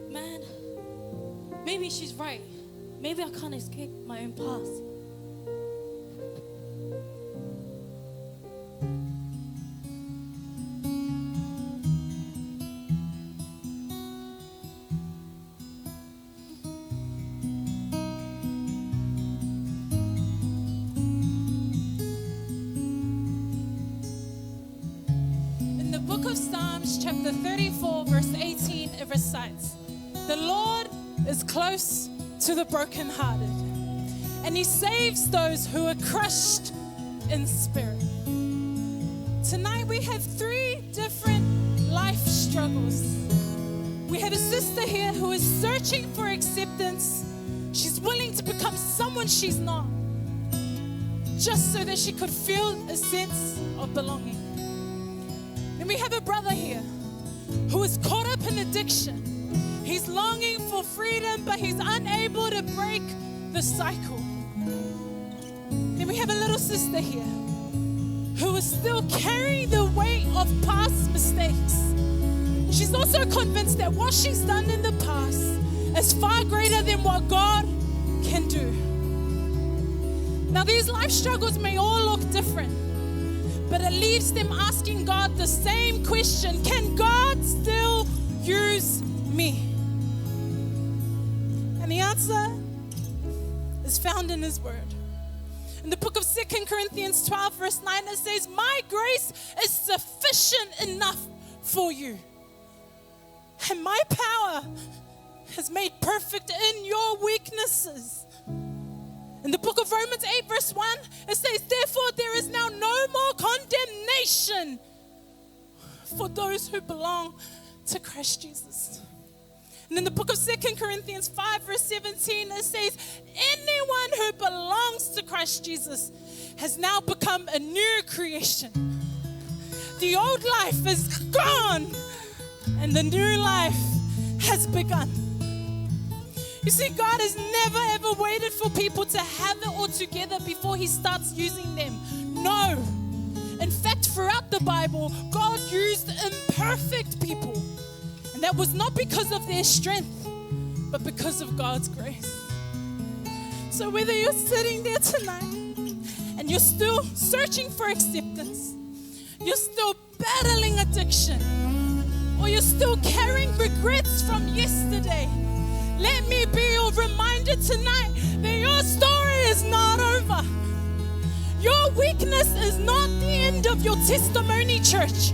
Man, maybe she's right. Maybe I can't escape my own past. In the book of Psalms, chapter 34, verse 18, it recites, "The Lord is close to the brokenhearted, and he saves those who are crushed in spirit." Tonight we have three different life struggles. We have a sister here who is searching for acceptance. She's willing to become someone she's not, just so that she could feel a sense of belonging. And we have a brother here who is caught up in addiction. He's longing for freedom, but he's unable to break the cycle. Then we have a little sister here who is still carrying the weight of past mistakes. She's also convinced that what she's done in the past is far greater than what God can do. Now, these life struggles may all look different, but it leaves them asking God the same question: can God still use me? And the answer is found in His Word. In the book of 2 Corinthians 12, verse 9, it says, "My grace is sufficient enough for you, and my power is made perfect in your weaknesses." In the book of Romans 8, verse 1, it says, "Therefore there is now no more condemnation for those who belong to Christ Jesus." And in the book of 2 Corinthians 5, verse 17, it says, "Anyone who belongs to Christ Jesus has now become a new creation. The old life is gone and the new life has begun." You see, God has never ever waited for people to have it all together before He starts using them. No. In fact, throughout the Bible, God used imperfect people. And that was not because of their strength, but because of God's grace. So whether you're sitting there tonight and you're still searching for acceptance, you're still battling addiction, or you're still carrying regrets from yesterday, let me be your reminder tonight that your story is not over. Your weakness is not the end of your testimony, church.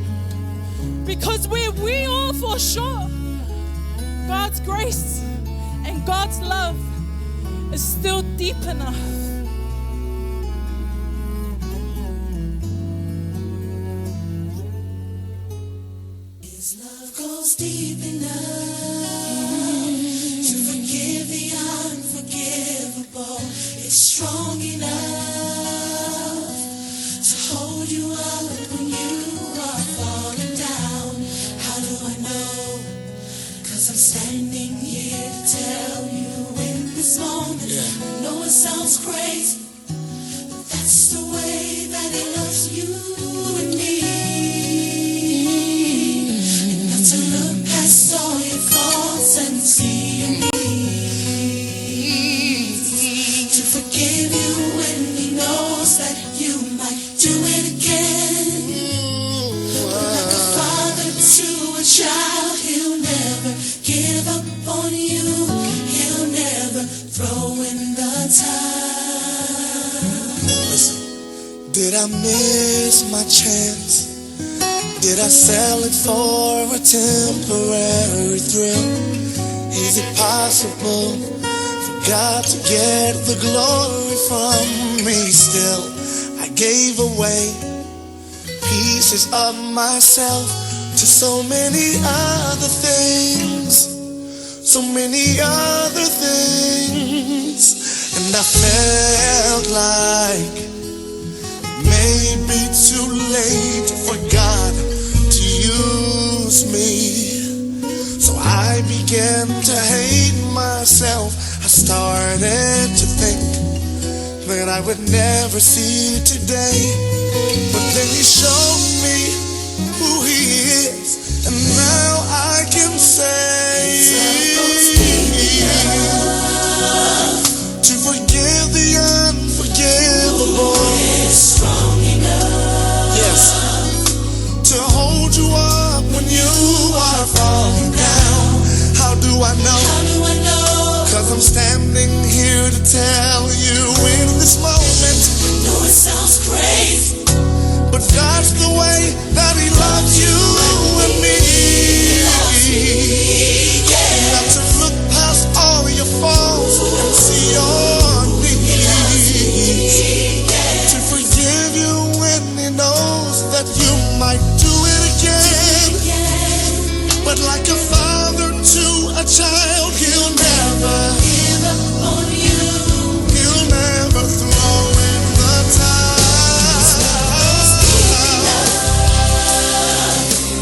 Because where we all fall short, God's grace and God's love is still deep enough. His love goes deep enough to forgive the unforgivable. It's strong enough to hold you up when you are falling down. How do I know? 'Cause I'm standing here to tell you in this moment. I know it sounds crazy, but that's the way that He loves you and me. Enough to look past all your faults and see your needs. To forgive you when He knows that you might do it again. But like a father to a child, He'll never give up on you. He'll never throw in the towel. Listen, did I miss my chance? Did I sell it for a temporary thrill? Is it possible for God to get the glory from me still? I gave away pieces of myself to so many other things, so many other things. And I felt like it may be too late for God to use me. So I began to hate myself. I started to think that I would never see today. But then He showed me who He is, and now I can say to forgive the unforgivable. Strong enough. Yes. To hold you up when you are falling down. How do I know? How do I know? 'Cause I'm standing here to tell you in this moment. I know it sounds crazy, but that's the way that He loves you and me. Not to look past all your faults and see your needs. To forgive you when He knows that you might do it again. But like a father to child, he'll never give up on you. He'll never throw in the towel.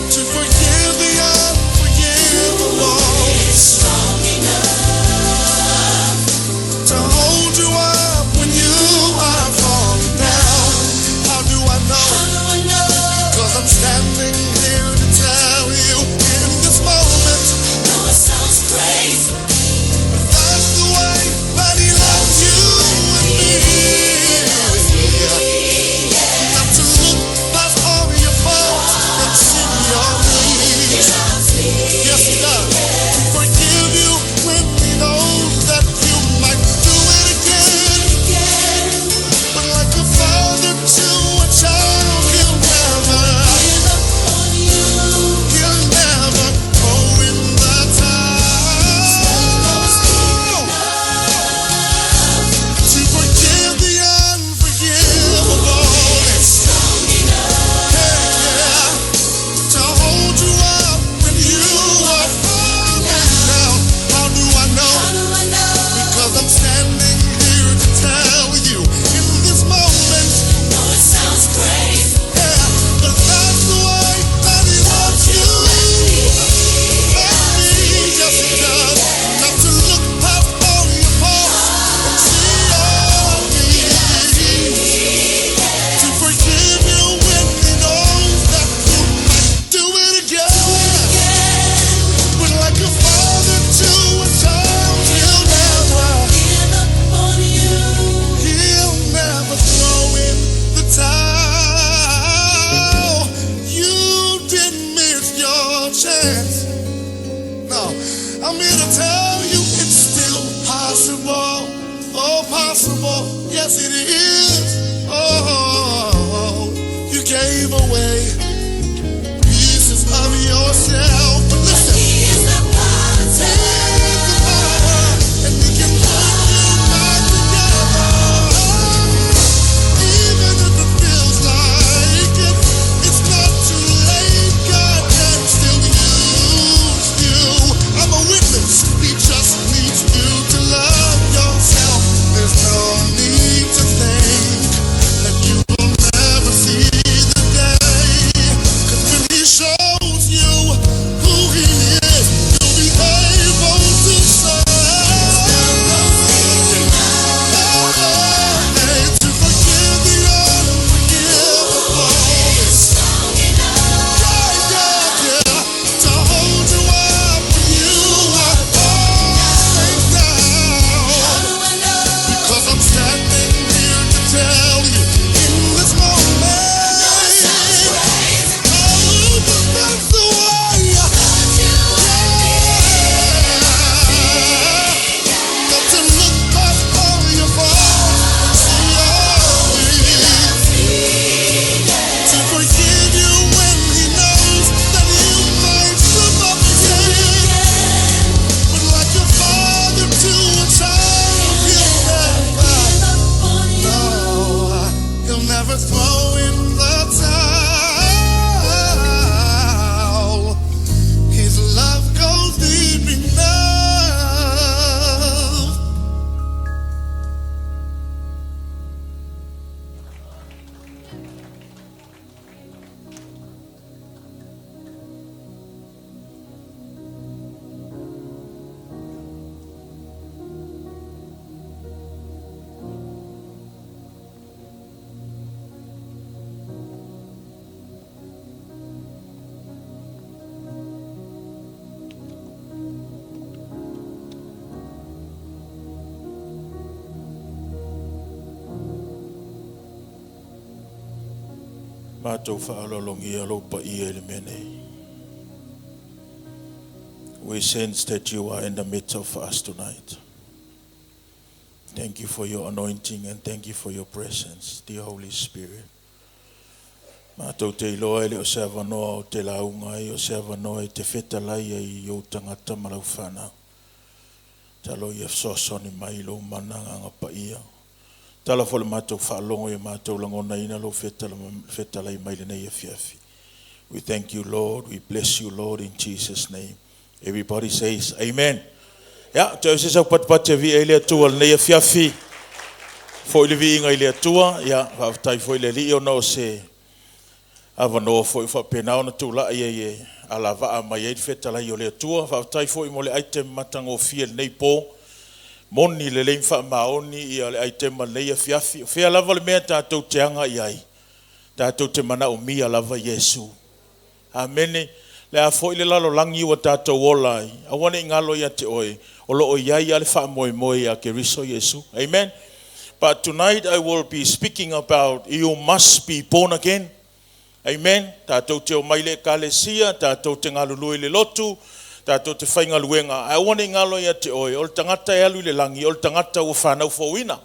To forgive the unforgivable. Strong enough to hold you up when you are falling down. How do I know? Because I'm standing here to tell you in this moment. No, it sounds crazy, but that's the way that he loves you and me. Not to look past all your faults and see your needs. Yes, he does. To forgive you when he knows that you might do it again. But like a father to a child, he'll never give up on you. He'll never throw in the towel. To forgive the unforgivable. Strong enough. Yeah. To hold you up when you are falling down. How do I know? Because I'm standing here to tell you in this moment. No, it sounds crazy. Yeah, but that's the way that he loves you. And me, yes he does. Not to look past all your faults and see all needs. To forgive you when he knows that you might do it again. But like a father to a child, he'll never give up on you. He'll never throw in the towel. You didn't miss your chance. No, I'm here to tell you it's still possible. Oh, possible. Yes, it is. Oh, you gave away pieces of yourself. But listen, he is the potter, and he can put you back together. Even if it feels like it, it's not too late. God can still use you. I'm a witness. He just needs you to love yourself. There's no need to think that you will never see the day. 'Cause when he shows you who he is, you'll be able to say, to forgive the unforgivable. Yeah, yeah, yeah. To hold you up when you are falling down. Because I'm standing here to tell you in this moment. Oh, but that's the way. Yeah. Got to look past all your faults and see all needs. To forgive you when he knows that you might slip up again. But like a father to a child, he'll never, no, he'll never throw in the towel. His love goes deep enough. Mātou whaalolongia lo pa ia i le mene. We sense that you are in the midst of us tonight. Thank you for your anointing and thank you for your presence, dear Holy Spirit. Mātou te iloa e le o se avanoa o te launga ai, o se avanoa i te fetalai ai i o tangata ma lau whanau. Talo ia fesoasoani mai i lou mana agaga paia. Tala fo le matou faalogo ia matou lagonaina lou fetalai mai lenei afiafi. We thank you, Lord. We bless you, Lord, in Jesus' name. Everybody says amen. Ia, toe se sau patipati e via i le Atua lenei afiafi. Foi le viiga i le Atua, ia, faafetai foi i le Alii ona o se avanoa foi faapena ona tulai ai e alavaa mai ai le fetalai o le Atua. Faafetai foi mo le item matagofie lenei po. Moni lelei ma faamaoni ia le aitema lenei afiafi. O fea lava le mea tatou te agai ai, tatou te manaomia lava Iesu. Amene. Le a foi le lalolagi ua tatou ola ai, aua ne i galo ia te oe, o lo o i ai lava le faamoemoe ia Keriso Iesu. Amen. But tonight I will be speaking about you must be born again. Amen. Tatou te omai i le ekalesia, tatou te galulue i le lotu, tatou te faigaluega, ae aua ne i galo ia te oe, o le tagata e alu i le lagi, o le tagata ua fanau fouina.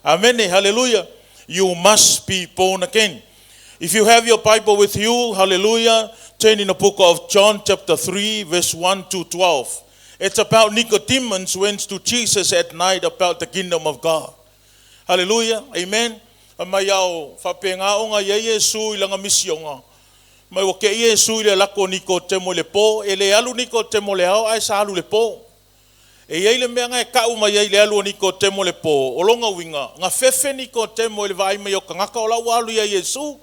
Amene. Hallelujah. You must be born again. If you have your Bible with you, hallelujah, turn in the book of John chapter 3, verse 1 to 12. It's about Nicodemus went to Jesus at night about the kingdom of God. Hallelujah. Amen. Mai ao whapenga onga ia Iesu i langa misionga. Mai o ke Iesu i le lako Nikotemo i le po, e le alu Nikotemo le ao, ae sa alu le po. E iai le mea e kau mai ai le alu o Nikotemo le po, o longa uiga, nga fefe Nikotemo i le vaai mai o kangaka o lau alu ia Iesu.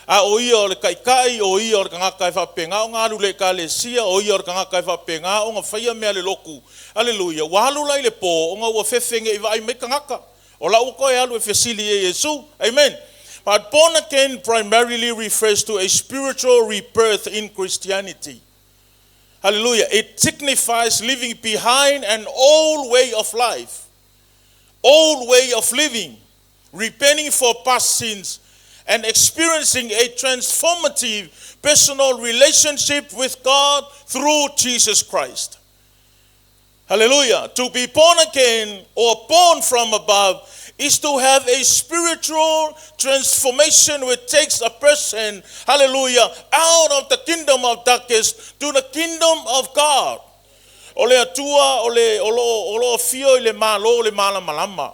A o ia o le kaikai, o ia o le kangaka e whapenga o ngā alu le ekalesia, o ia o le kangaka e whapenga o ngā whaia mea le loku. Hallelujah. Ua alu la i le po, o ngā ua fefe nge i vaai mai kangaka. O lau ko e alu e fesili e Iesu. Amen. But born again primarily refers to a spiritual rebirth in Christianity. Hallelujah. It signifies leaving behind an old way of life, old way of living, repenting for past sins, and experiencing a transformative personal relationship with God through Jesus Christ. Hallelujah. To be born again or born from above is to have a spiritual transformation which takes a person, hallelujah, out of the kingdom of darkness to the kingdom of God. O le Atua, o le o lo o lo fio i le malo le malamalama.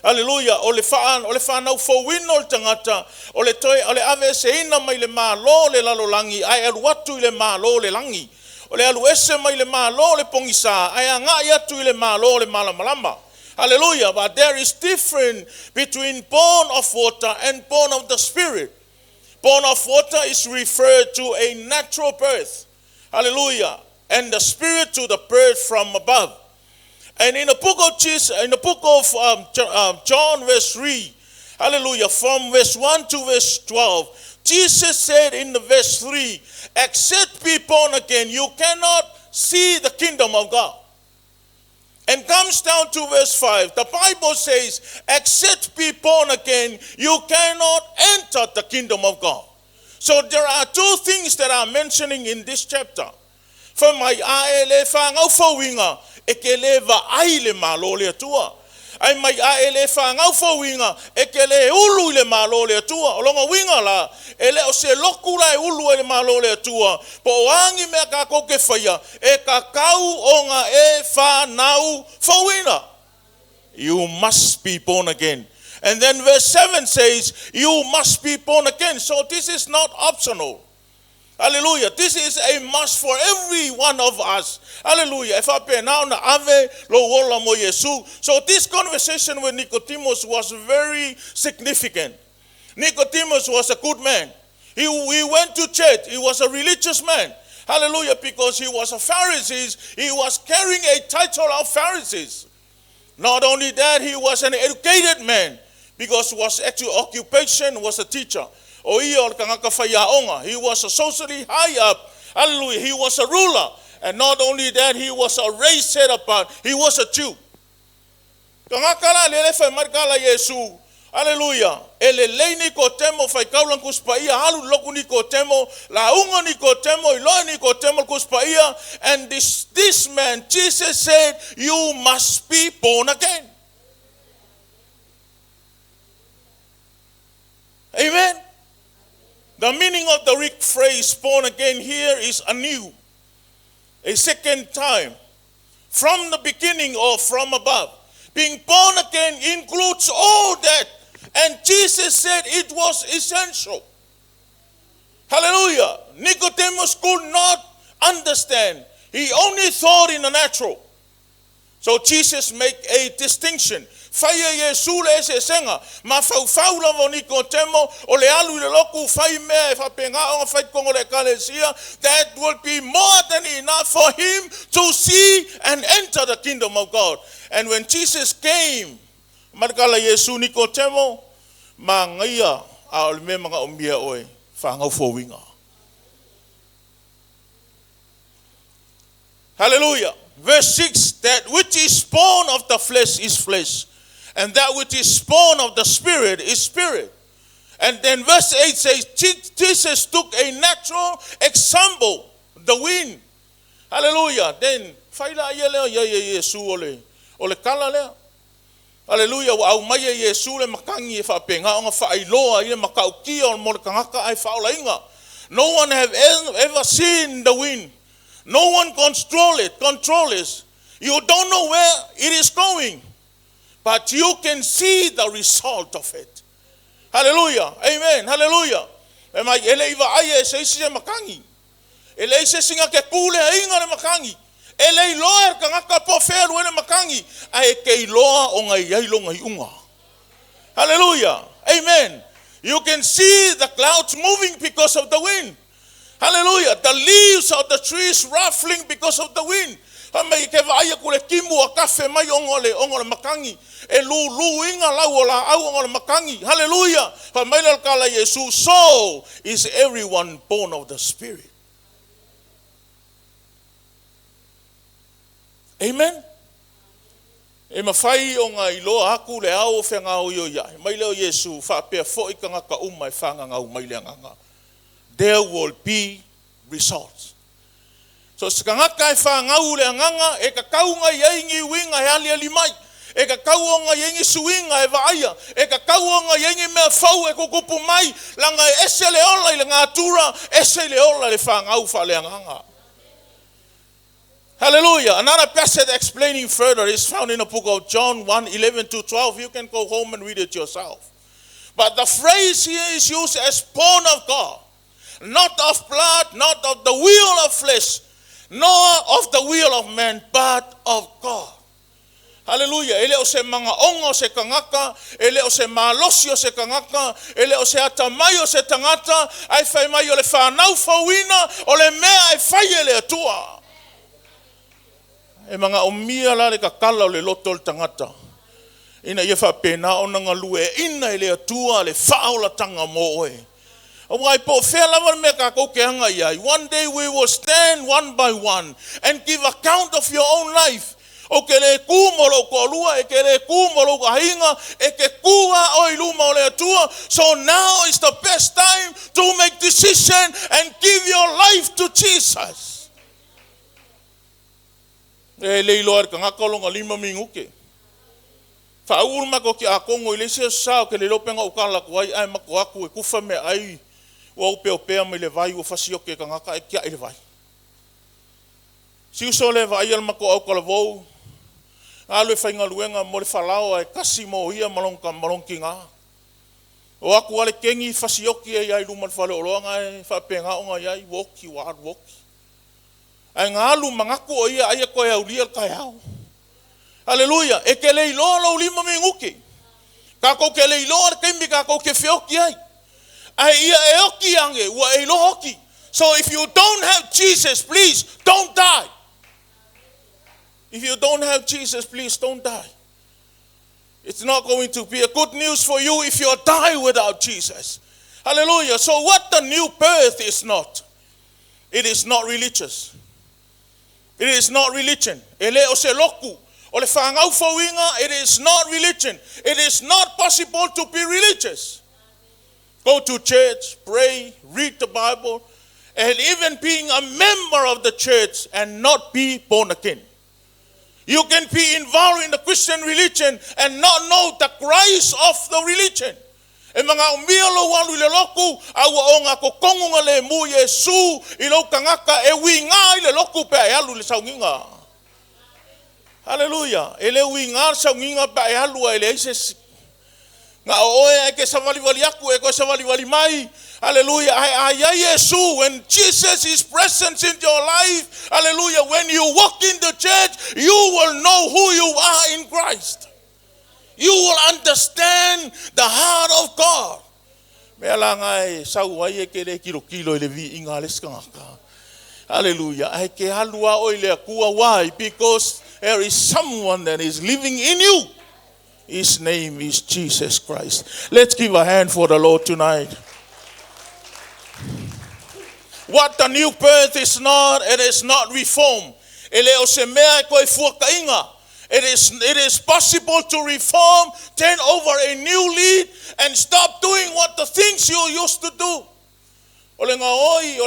Hallelujah. O le wha, o le whanau fouina o le tangata, o le toe, o le ave seina mai le malo le lalolangi, ai alu atu i le malo le langi. O le alu ese mai le malo le pongisa, ai anga atu i le malo le malamalama. Hallelujah. But there is difference between born of water and born of the Spirit. Born of water is referred to a natural birth. Hallelujah. And the Spirit to the birth from above. And in the book of Jesus, in the book of John, verse 3, hallelujah, from verse 1 to verse 12, Jesus said in the verse 3, except be born again, you cannot see the kingdom of God. And comes down to verse 5, the Bible says, except be born again, you cannot enter the kingdom of God. So there are two things that are mentioning in this chapter. Fa mai a e le whangau fauinga, e ke le vaai le malo le Atua. Ai mai a e le whangau fauinga, e ke le ulu i le malo le Atua. O longa winga la, e le o se loku la e ulu e le malo le Atua. Po o angi mea ka kouke whaia, e ka kau o ngā e whanau fauina. You must be born again. And then verse 7 says, you must be born again. So this is not optional. Hallelujah. This is a must for every one of us. Hallelujah. E whapena ona ave lo ola mo Yesu. So this conversation with Nicodemus was very significant. Nicodemus was a good man. He went to church. He was a religious man. Hallelujah. Because he was a Pharisee. He was carrying a title of Pharisees. Not only that, he was an educated man because his actual occupation was a teacher. O ia o le kangaka whaiaonga. He was a socially high up. Hallelujah. He was a ruler. And not only that, he was a race set apart. He was a Jew. Kangaka la lele whai marika la Yesu. Hallelujah. E le lei Nikotemo whai kaulang kuspaia, halu loku Nikotemo, la unga Nikotemo, iloa Nikotemo kuspaia. And this man, Jesus said, you must be born again. Amen. The meaning of the Greek phrase born again here is anew, a second time, from the beginning or from above. Being born again includes all that, and Jesus said it was essential. Hallelujah. Nicodemus could not understand. He only thought in the natural. So Jesus make a distinction. Whaia Iesu le eseesega. Mafaufau lava o Nikotemo, o le alu i le loku, fai mea e faapeigā ona fai totonu o le ekalesia. That will be more than enough for him to see and enter the kingdom of God. And when Jesus came, mai le tala a Iesu Nikotemo, manaia a o le mea e manaomia e oe, fanau fouina. Hallelujah. Verse 6, that which is born of the flesh is flesh, and that which is born of the spirit is spirit. And then verse 8 says, Jesus took a natural example, the wind. Hallelujah. Then, fai la ia lea ia ia Iesu o le, o le tala lea. Hallelujah. Ua aumai e Iesu le matagi e faapena ona faailoa ai le matautia o mo le tagata ae faaolaina. No one have ever seen the wind. No one control it, control it. You don't know where it is going, but you can see the result of it. Hallelujah. Amen. Hallelujah. E mai, e le i vaaia e se isi se matagi. E leai se isi na te puleaina le matagi. E le iloa e le tagata po o fea e alu ai le matagi, ae te iloa ona e i ai lona iuga. Hallelujah. Amen. You can see the clouds moving because of the wind. Hallelujah. The leaves of the trees ruffling because of the wind. Fai mai e te vaai atu le timu ua tafe mai ona o le, ona o le matagi. E luluina lau o laau ona o le matagi. Hallelujah. Fai mai le tala a Iesu, so is everyone born of the Spirit. Amen. E mafai ona iloa atu le ao o fegaoioiai mai lea o Iesu, faapea foi tagata uma e fagagau mai le Agaga. There will be results. So se tagata e fanau i le Agaga, e tatau ona i ai ni uiga e aliali mai. E tatau ona i ai ni suiga e vaaia. E tatau ona i ai ni mea fou e tutupu mai, leaga e ese le ola i le natura, ese le ola i le fanau faaleagaga. Hallelujah. Another passage explaining further is found in the book of John 1, 11 to 12. You can go home and read it yourself. But the phrase here is used as born of God, not of blood, not of the will of flesh, nor of the will of man, but of God. Hallelujah. E le o se manaoga o se tagata, e le o se malosi o se tagata, e le o se atamai o se tagata, ae fai mai o le fanau fouina o le mea e fai e le Atua. E manaomia la le tatala o le loto o le tagata ina ia faapena ona galueaiina e le Atua le faaolatanga mo oe. Aua e po o fea lava le mea tatou te aga i ai, one day we will stand one by one and give account of your own life. Ou te le kū mo lou toalua, e te le kū mo lou aiga, e te kū lava oe i luma o le Atua. So now is the best time to make decision and give your life to Jesus. E le iloa e le tagata o lona 5 minute. Faauu le matou tiakono i le isi aso sa, ou te le iloa pe na ou tala atu ai, ae matou atu e tufa meaai ua opeopea mai le vai, ua fasioki e tagata ae tiai le vai. Si uso lea e vaaia le matou autalavou, na alu e faigaluega mo le falaoa e tasi mo ia ma lona tina. O atu lava le keni fasioki ai lava i luma o le faleoloa na e faapena ona i ai, ua oti ua alu ua oti. Ae na alu manatu o ia ai e toe aulia le taeao. Haleluia! E te le iloa lou 5 minute. Tatou te le iloa le taimi tatou te feoti ai. Ae ia e oti ane, ua e iloa oti. So if you don't have Jesus, please don't die. If you don't have Jesus, please don't die. It's not going to be a good news for you if you die without Jesus. Hallelujah. So what the new birth is not, it is not religious. It is not religion. E le o se loku. O le fanau fouina, it is not religion. It is not possible to be religious. Go to church, pray, read the Bible, and even being a member of the church and not be born again. You can be involved in the Christian religion and not know the Christ of the religion. E manaomia lou alu i le lotu, a ua ogatotonu na lemu Iesu i lou tagata e uiga i le lotu pe a e alu i le sauniga. Haleluia! E le uiga le sauniga pe a e alu a e leai se isi. Nga o oe ai ke sawaliwali aku e koe sawaliwali mai. Hallelujah. Ai ai ai Yesu. When Jesus is present in your life, hallelujah, when you walk in the church, you will know who you are in Christ. You will understand the heart of God. Mea la ngai sau ai e ke le kilo kilo i le vi inga le skangaka. Hallelujah. Ai ke halua o i le akua. Why? Because there is someone that is living in you. His name is Jesus Christ. Let's give a hand for the Lord tonight. What the new birth is not, it is not reform. E le o se mea e koe fuakainga. It is possible to reform, turn over a new lead, and stop doing what the things you used to do. O le ngaoi,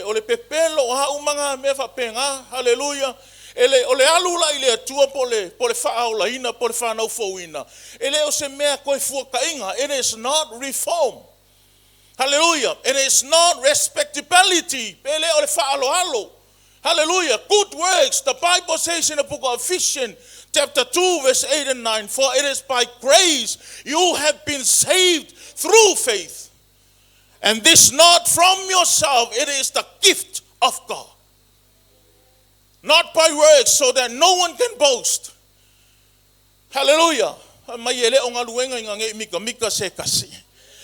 o le pepelo, o ha umanga mea whapenga. Hallelujah. E le, o le alu la i le atua po le, po le whaaolaina, po le whanau fauina. E le o se mea koe fuakainga. It is not reform. Hallelujah. It is not respectability. Pe le o le whaalohalo. Hallelujah. Good works. The Bible says in the book of Ephesians, chapter 2, verse 8 and 9, for it is by grace you have been saved through faith. And this not from yourself, it is the gift of God. Not by works, so that no one can boast. Hallelujah. Mai e le o ngaluenga i ngā ngei mika mika se kasi.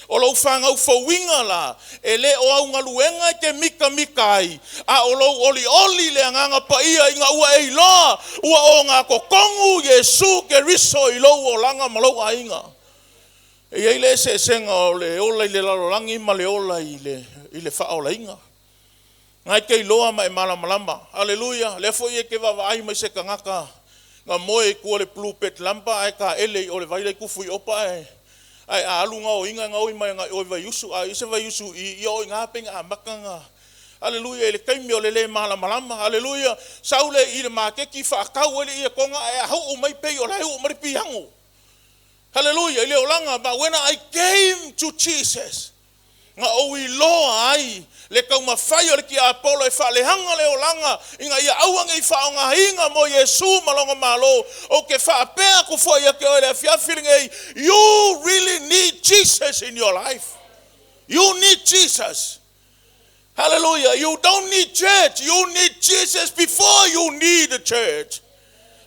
O lau whangau fauinga la, e le o au ngaluenga i ke mika mika ai. A o lau oli oli le anganga pa ia i ngā ua e iloa, ua o ngā kokongu Yesu ke riso i lou o langa ma lou ainga. E iai le se senga o le ola i le lalolangi ma le ola i le, i le whaolainga. Ngai ke iloa ma e malamalama. Hallelujah. Le fo ie ke wawa ai mai se kangaka. Ngā moe i kua le blue pet lampa ai ka ele i o le vaile kufu i opa ai. Ai a alu ngā o inga ngā oi mai ngā oi vaiusu. A i se vaiusu i o i ngā penga a makanga. Hallelujah. I le kaimi o le le malamalama. Hallelujah. Saule i le makeki whaakau ele i e konga e a huu mai pei o lai huu mari pihango. Hallelujah. I le olanga. But when I came to Jesus, ngā o i loa ai, le kaumawhai o le ki Apollo e whalehanga le olanga, i ngā ia auanga i whaonga hinga mo Yesu malonga malo, o ke whaapea ku fo ia ke oe le afiafi ngei, you really need Jesus in your life. You need Jesus. Hallelujah. You don't need church. You need Jesus before you need the church.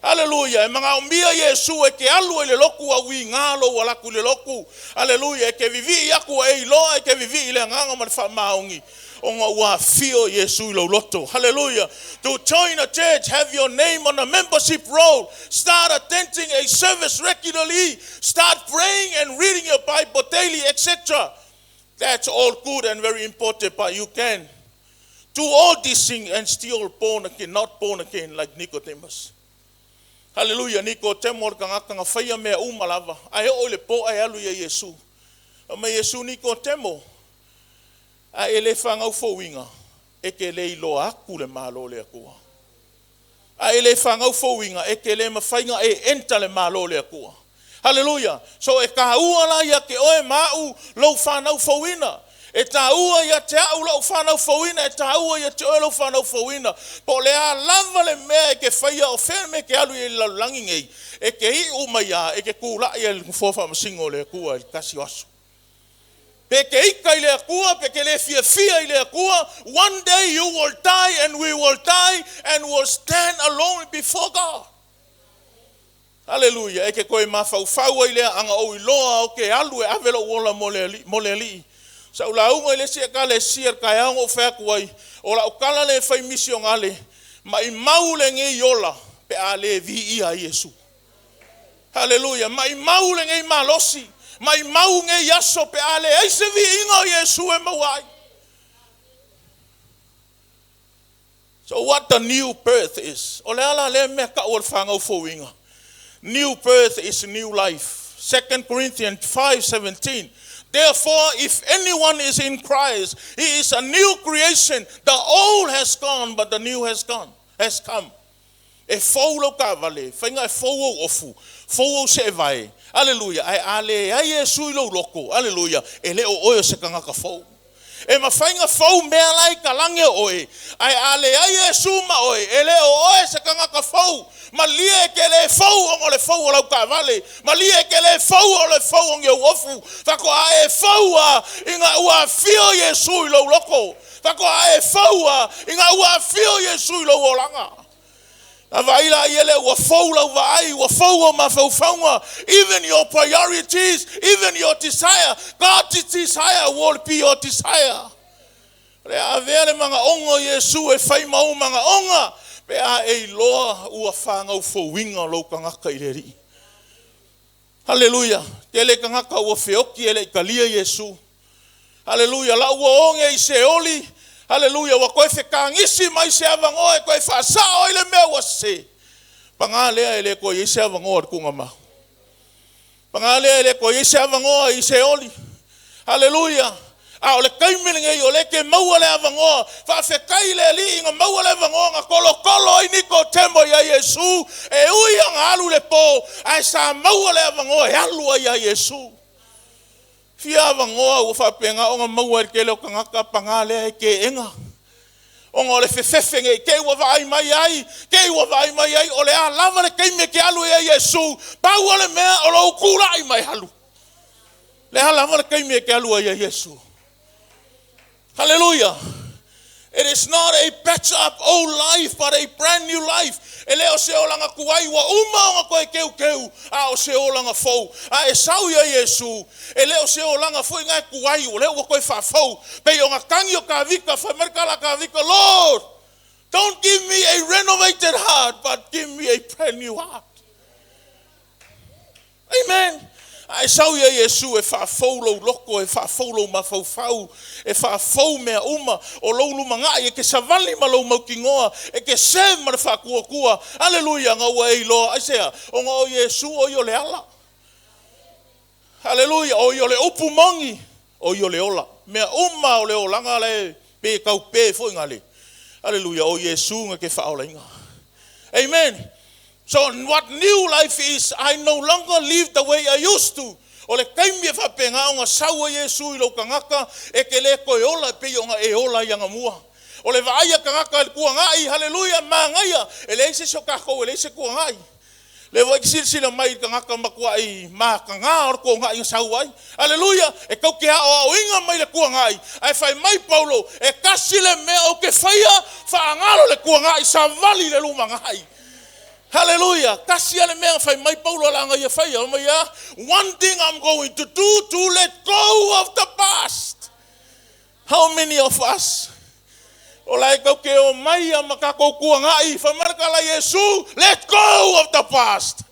Hallelujah. E mga umia Yesu e ke alu e le loku a ui ngalo ua laku le loku. Hallelujah. E ke vivi aku e iloa e ke vivi i le nganga ma le whaamaongi. O ngā ua fio Yesu i lau loto. Hallelujah. To join a church, have your name on a membership roll. Start attending a service regularly. Start praying and reading your Bible daily, etc. That's all good and very important, but you can do all these things and still born again, not born again like Nicodemus. Hallelujah. Nicodemus o le kangaka nga whaia mea uma lava. Ai o le po ai alu ia Yesu. A mai Yesu Nicodemo. A e le whangau fauinga. E ke le iloa aku le malo le akua. A e le whangau fauinga. E ke le mawhainga e enta le malo le akua. Hallelujah. So e ka ua la ia ke oe mau lau whanau fauina. E tā ua ia te au lau whanau fauina, e tā ua ia te oe lau whanau fauina. Po le a lava le mea e ke whaia o whea me ke alu i le lalulangi ngei. E ke i umai e ke kula ia le ngufua whamasingo le akua i le kasi o aso. Pe ke ika i le akua, pe ke le fia fia i le akua, one day you will die and we will die and will stand alone before God. Hallelujah. E ke koe mawhauwhau ai lea anga o iloa o ke alu e ave lo uola mo le ali, mo le ali. Sa ula unga i le sia ka le sia ka e o whaku ai. O la ukala le whai misio ngale. Ma i mau le ngei ola pe a le vi ia Yesu. Hallelujah. Ma i mau le ngei malosi. Ma i mau ngei aso pe a le aise vi inga o Yesu e mau ai. So what the new birth is. O le ala le mea ka o le whangau fauinga. New birth is new life. 2 Corinthians 5:17. Therefore, if anyone is in Christ, he is a new creation. The old has gone, but the new has gone, has come. E fou lau ka vale, whainga e fou au ofu, fou au se e vai. Hallelujah. Ai ale ai e sui lau loko. Hallelujah. E le o oe o se kangaka fou. E mawhainga fou mea lai ka lange oe. Ai ale ai e suma oe. E le o oe se kangaka fou. Malie e ke le fou ona o le fou o lau taavale. Malie e ke le fou o le fou o ni ou ofu. Faatoa e fou lava ina ua afio Iesu i lou loto. Faatoa e fou lava ina ua afio Iesu i lou olaga. A vaai la i ele ua fou lau vaai, ua fou ou mafaufauga, even your priorities, even your desire, God's desire will be your desire. O le a avea le manaoga o Iesu e fai ma ou manaoga pe a e iloa ua fanau fouina lou tagata i le Alii. Haleluia! Tele tagata ua feoti e le i talia Iesu. Haleluia! La ua oge i Seoli. Haleluia! Ua toe fetagisi mai se avanoa e toe faasao ai le mea ua sese. Paga lea e le toe i ai se avanoa i le tuugamau. Paga lea e le toe i ai se avanoa i Seoli. Haleluia! A o le taimi lenei o lea e te maua le avanoa, faafetai i le Alii na maua le avanoa na tolotolo ai Nikodemo ia Iesu, e ui ona alu i le po, ae sa maua le avanoa e alu ai ia Iesu. Fia avanoa ua faapena ona maua e le tele o tagata, paga lea e teena. Ona o le fefefe ne i te i ua vaai mai ai, te i ua vaai mai ai, o le a lava le taimi e te alu ai ia Iesu, pau o le mea o lou tulai mai alu. Le a lava le taimi e te alu ai ia Iesu. Hallelujah. It is not a patch up old life, but a brand new life. E le o se olaga tuai ua uma ona toe teuteu, a o se olaga fou. A e sau ia Iesu, e le o se olaga foi na e tuai, o lea ua toe faafou. Pei o na tagi o Tavita, fai mai le tala a Tavita, Lord, don't give me a renovated heart, but give me a brand new heart. Amen. A e sau ia Iesu e faafou lou loto, e faafou lou mafaufau, e faafou mea uma o lou lumanai, e te savali ma lou mautinoa, e te serve ma le faatuatua. Aleluia, na ua e iloa. Aisea? Ona o Iesu o ia o le ala. Aleluia, o ia o le upu moni, o ia o le ola. Mea uma o le olaga la e pe tau pe foi ngale. Aleluia, o Iesu na te faaolaina. Amen. So what new life is, I no longer live the way I used to. O le taimi e faapena ona sau ai Iesu i lou tagata, e te le toe ola e pei ona e ola ai anamua. O le vaai a tagata i le tuanai, haleluia, manaia, e leai se isi o tatou e leai se tuanai. Le foi silasila mai i le tagata matuai mataga o le tuanai na sau ai. Aleluia, e tau te aoaoina mai le tuanai, ae fai mai Paulo, e tasi le mea ou te faia, faagalo le tuanai, savali le lumanai. Hallelujah. Kasi a le mea fai mai Paulo la ia faia. O mai a, one thing I'm going to do to let go of the past. How many of us? O lai kau ke o mai a makako kuangai. Fai mai la Yesu, let go of the past.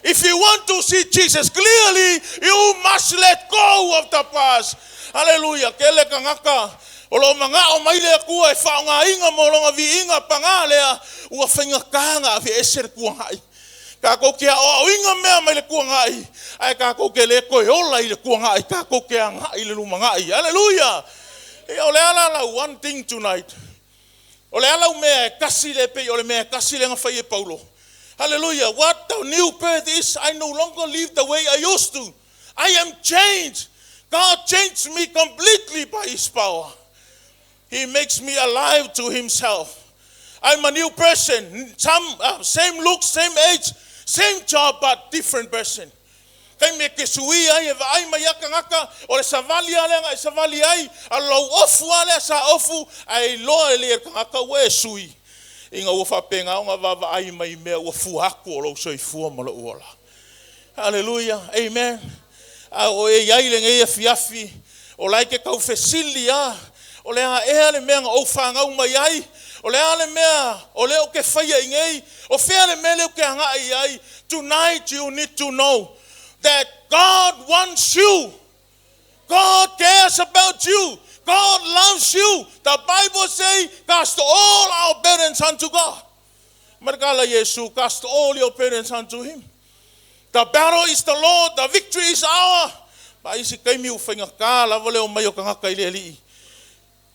If you want to see Jesus clearly, you must let go of the past. Hallelujah. Ke le kangaka. O lo manga o mai le akua e whaonga inga mo longa vi inga panga lea ua whainga kānga a ese le kuangai. Kākou ke ao inga mea mai le kuangai. Ai kākou ke le koe ola i le kuangai. Kākou ke anga i le lumangai. Hallelujah. E o le ala lau one thing tonight. O le ala mea e kasi le pei o le mea e kasi le ngawhai e Paulo. Hallelujah. What the new birth is, I no longer live the way I used to. I am changed. God changed me completely by His power. He makes me alive to Himself. I'm a new person. Same look, same age, same job, but different person. Kai me ke sui ai e vaai mai aka ngaka o le savali ale nga e savali ai a lou ofu ale sa ofu ai loa e le kangaka ua e sui. Inga ua whapenga o ngā vaavaai mai mea ua fuaku o lou soifua ma lou ola. Hallelujah. Amen. A o e iai le ngei afiafi o lai ke kau fesili a o le a ea le mea nga ou whangau mai ai o le a le mea o le o ke whaia i ngei o fea le mea le o ke anga ai ai. Tonight you need to know that God wants you. God cares about you. God loves you. The Bible says, cast all our burdens unto God. Markala Yesu, cast all your burdens unto Him. The battle is the Lord, the victory is our. Pa isi kaimi u whainga ka lava leo mai o kangaka i le alii.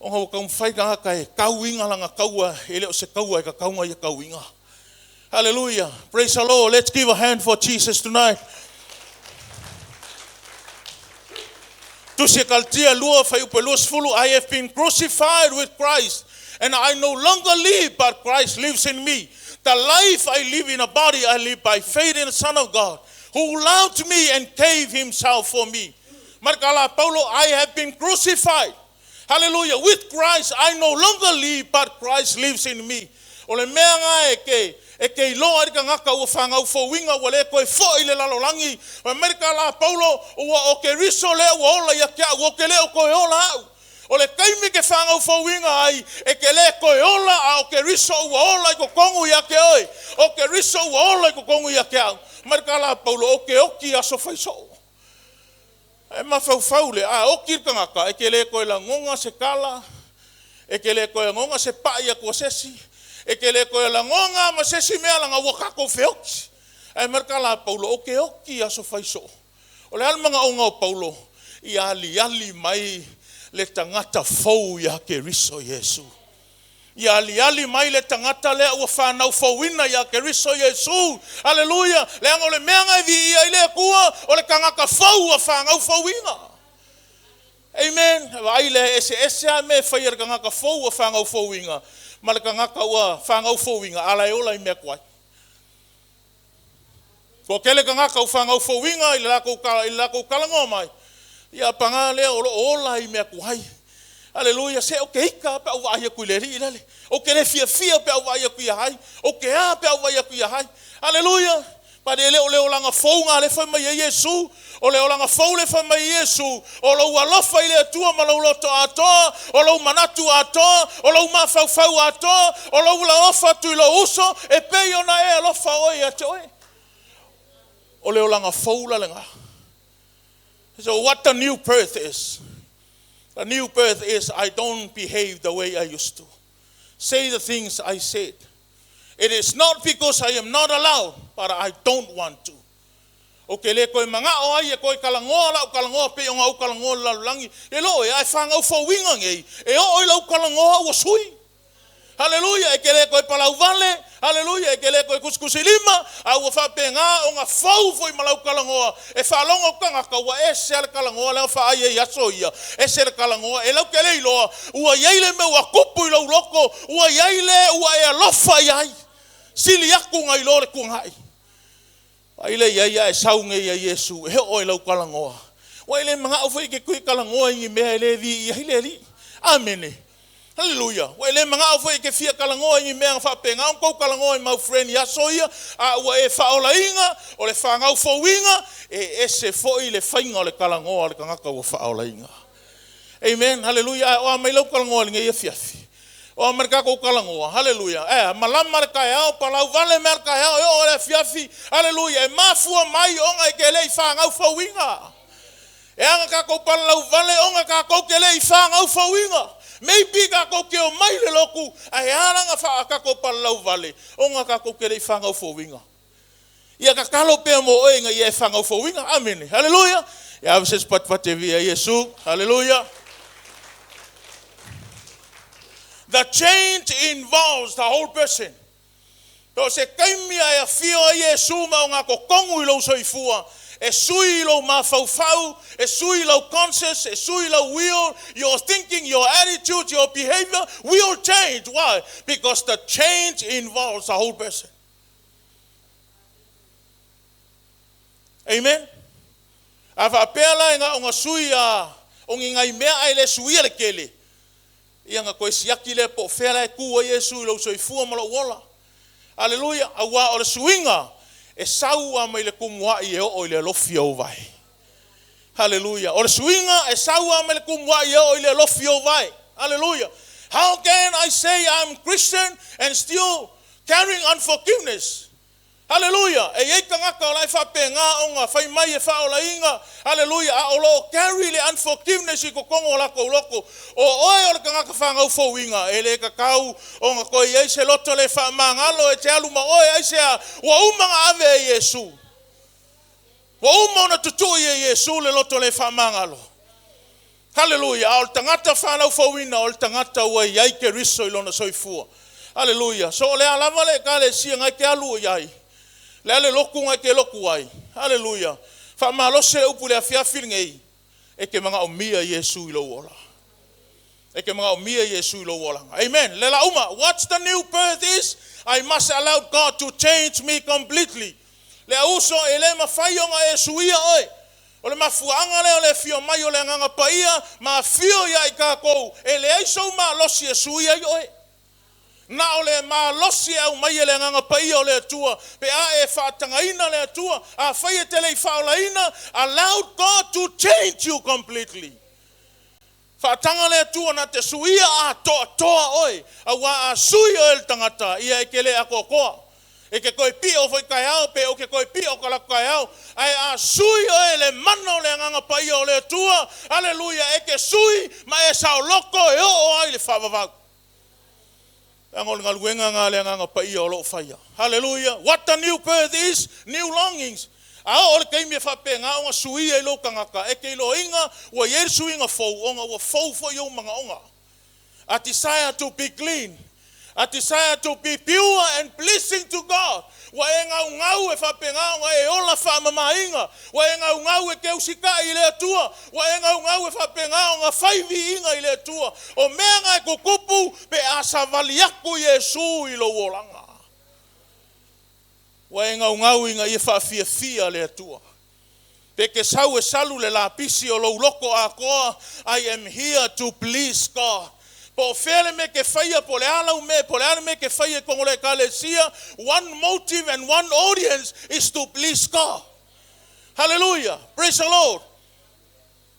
O ngau kau mwhai kangaka e kauinga langa kaua, e leo se kaua e ka kaunga ia kauinga. Hallelujah. Praise the Lord. Let's give a hand for Jesus tonight. Tusi Galatia lua whai upe lua sefulu, I have been crucified with Christ, and I no longer live, but Christ lives in me. The life I live in a body, I live by faith in the Son of God, who loved me and gave himself for me. Markala Paulo, I have been crucified. Hallelujah. With Christ, I no longer live, but Christ lives in me. O le mea ngā e ke iloa i ka ngaka ua whangau fōwinga ua le koe fo i le lalolangi. O Amerika la Paulo, ua o ke riso le ua ola ia kia ua ke leo koe ola au. O le kaimi ke whangau fōwinga ai, e ke le koe ola a o ke riso ua ola i kokongu ia ke oi. O ke riso ua ola i kokongu ia ke au. Amerika la Paulo, o ke oki aso whaiso. E mawhauwhau le, a oki le kangaka, e ke le koe la ngonga se kala, e ke le koe ngonga se pai a kua sesi, e ke le koe la ngonga ma sesi mea langa ua kako feoki. E marka la Paulo, o ke oki aso whaiso. O le almanga o ngau Paulo, i ali ali mai le tangata fou ia ke riso Yesu. I ali ali mai le tangata lea ua whanau fauina ia ke riso Yesu. Hallelujah. Le anga o le meanga e vi ia i le kua, o le kangaka fau ua whanau fauina. Amen. Vai le ese ese a me whai le kangaka fau ua whanau fauina. Ma le kangaka ua whanau fauina, ala e ola i mea kuai. Ko kele kangaka ua whanau fauina i le lako kalangoa mai. Ia panga lea o lo ola i mea kuai. Hallelujah. Se o ke ika pe au vai aku i le ri lale. O ke le fia fia pe au vai aku ia hai. O ke a pe au vai aku ia hai. Hallelujah. Pa le o le olanga fou ngā le whai mai e Yesu. O le olanga fou le whai mai Yesu. O lau alofa i le atua ma lau loto atoa. O lau manatu atoa. O lau mawhauwhau atoa. O lau alofa tu i lau uso. E pei ona e alofa oe ia te oe. O le olanga fou la lenga. So what the new birth is? The new birth is I don't behave the way I used to. Say the things I said. It is not because I am not allowed, but I don't want to. O ke le koe manga o ai e koe kalangoa la o kalangoa pe o ngau kalangoa la langi. E lo e ai whangau fauinga ngei. E o oi lau kalangoa ua sui. Hallelujah, e ke le koe palau vale. Hallelujah, e ke le koe kuskusilima. A ua whapenga o ngā fau foi malau kalangoa. E whalongo kangaka ua e se ale kalangoa leo wha ai e aso ia. E se le kalangoa. E lau ke le iloa. Ua iei me ua kupu i lau loko. Ua iei le ua e alofa iai. Sili aku ngai lo le kuangai. Ai le ia ia e saunge ia Yesu. E o e lau kalangoa. Ua ele manga au ke kui kalangoa ingi mea e le vi ia hile li. Amene. Hallelujah. Ua ele manga au ke fia kalangoa ingi mea whapenga. O kou kalangoa i mau friend ia soia. A ua e whaola inga. O le whangau fauinga. E ese foi le whainga o le kalangoa le kangaka ua whaola inga. Amen. Hallelujah. O a mai lau kalangoa linga ia fiafi. O a marika kou kalangoa. Hallelujah. E malama le kai ao, palau vale mea le kai ao, e o le fiafi. Hallelujah. E mafua mai onga i ke le i whangau fauinga. E anga ka kou palau vale onga ka kou ke le i whangau fauinga. Maybe ka kou ke o mai le loku, a e aranga wha ka kou palau vale, onga ka kou ke le i whangau fauinga. Ia ka kalo pea mo oe nga ia e whangau fauinga. Amen. Hallelujah. Ia ave se spatpate via Yesu. Hallelujah. The change involves the whole person. To se kaimia e a fio a Yesu ma o ngā kokongu i lau soifua. E sui lau mawhauwhau, e sui lau conscience, e sui lau will, your thinking, your attitude, your behavior will change. Why? Because the change involves the whole person. Amen. A whaapea ngā o ngā sui a o ngi ngai mea ai le sui le kele. Ia ngā koe siaki le po whea e kua Yesu i lau soifua ma lau ola. Hallelujah. Aua o le suinga e saua mai le kumua i e o i le alofi au vai. Hallelujah. O le suinga e saua mai le kumua i e o i le alofi au vai. Hallelujah. How can I say I'm Christian and still carrying unforgiveness? Hallelujah. E ei kangaka o lai whapenga o ngā whai mai e whaola inga. Hallelujah. A o lo carry le unforgiveness i kokongo o lako loko. O oe o le kangaka whangau fauinga. E le kakau o ngā koe ei se loto le wha mangalo e te alu ma oe ai se a ua umanga ave e Yesu. Ua uma ona tutui e Yesu le loto le wha mangalo. Hallelujah. A o le tangata whanau fauina o le tangata ua iai ke riso i lona soifua. Hallelujah. So o le alava le ka le sia ngai ke alu o iai. Le ale loku ngai ke loku ai. Hallelujah. Wha malose le upu le afiafi ngei. E ke manga o mia Yesu i lau ola. E ke manga o mia Yesu i lau ola. Amen. Le la uma. What's the new birth is? I must allow God to change me completely. Le au uso e le mafai ona e suia oe. O le mafuaaga lea o le afio mai o le Agaga Paia ma afio ia i tatou, e leai sou malosi e suia ai oe. Na o le malosi e aumai e le Agaga Paia o le Atua pe a e faatagaina le Atua. Afai e te le i faaolaina, allow God to change you completely. Faataga le Atua na te suia atoatoa oe, auā a sui oe e le tagata, ia e te le atoatoa. E te toe pio foi taeao, pe ou te toe pio talaatu taeao, ae a sui oe e le mana o le Agaga Paia o le Atua, aleluia, e te sui ma e saoloto e oo ai i le faavavau. Leaga o le galuega lena a le Agaga Paia o lo o faia. Hallelujah! What the new birth is, new longings. A oo le taimi e faapena ona suia i lou tagata, e te iloaina ua i ai le suiga fou, ona ua fou foi ou manaoga. A desire to be clean, a desire to be pure and pleasing to God. Ua e gaugau e faapena ona e ola faamamaina, ua e gaugau e te usitai i le Atua, ua e gaugau e faapena ona fai viiga i le Atua. O mea na e tutupu pe a savali atu Iesu i lou olaga. Ua e gaugau ina ia faafiafia le Atua. Pe te sau e salu le lapisi o lou loto atoa, I am here to please God. Po o fea le mea e te faia, po o le a lau mea, po o le a le mea e te faia i totonu o le Ekalesia, one motive and one audience is to please God. Hallelujah! Praise the Lord!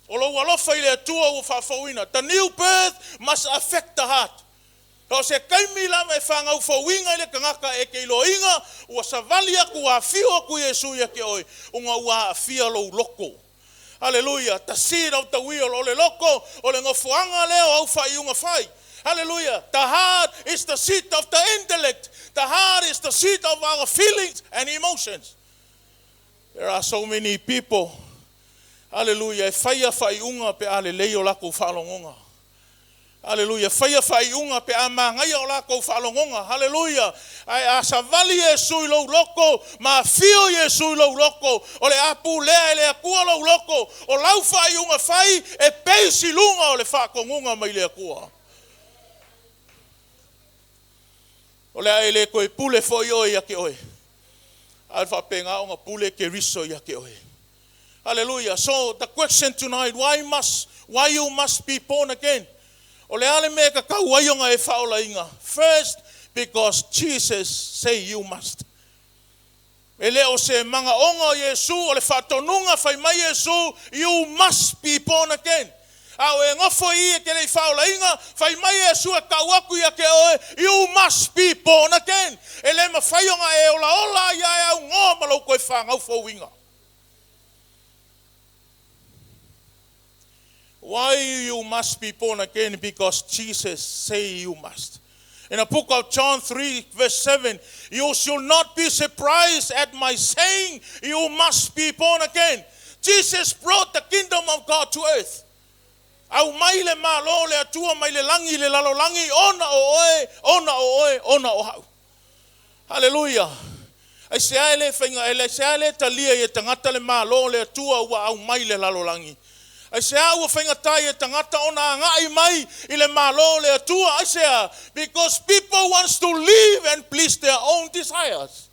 O lou alofa i le Atua ua faafouina. The new birth must affect the heart. O se taimi lava e fanau fouina i le tagata e te iloaina ua savali atu ua afio atu Iesu ia te oe, ona ua aafia lou loto. Hallelujah! The seat of the will, o le loto, o le nofoaga lea o au faaiuga fai. Hallelujah! The heart is the seat of the intellect. The heart is the seat of our feelings and emotions. There are so many people, hallelujah, e faia faaiuga pe a lelei o latou faalogoga. Hallelujah, faia faaiuga pe a manaia o latou faalogoga. Hallelujah, ae a savali Iesu i lou loto, ma afio Iesu i lou loto, o le a pulea e le Atua lou loto, o lau faaiuga fai e base i luga o le faatonuga mai le Atua. O le a e le toe pule foi oe ia te oe, a o le faapena ona pule Keriso ia te oe. Hallelujah. So the question tonight, why must why you must be born again? O le a le mea e tatau ai ona e faaolaina? First, because Jesus say you must. E le o se manaoga o Iesu, o le faatonuga fai mai Iesu, you must be born again. A o e nofo i i e te le i faaolaina, fai mai Iesu e tau atu ia te oe, you must be born again. E le mafai ona e olaola ai a e aunoa ma lou toe fanau fouina. Why you must be born again? Because Jesus say you must. In the book of John 3 verse 7, you should not be surprised at my saying you must be born again. Jesus brought the kingdom of God to earth. Aumai le Malo o le Atua mai le lagi i le lalolagi, ona o oe, ona o oe, ona o au. Haleluia! Aisea e le faiga, aisea e le talia ai e tagata le Malo o le Atua ua aumai i le lalolagi? Aisea ua faigata ai e tagata ona agai mai i le Malo o le Atua? Aisea? Because people wants to live and please their own desires.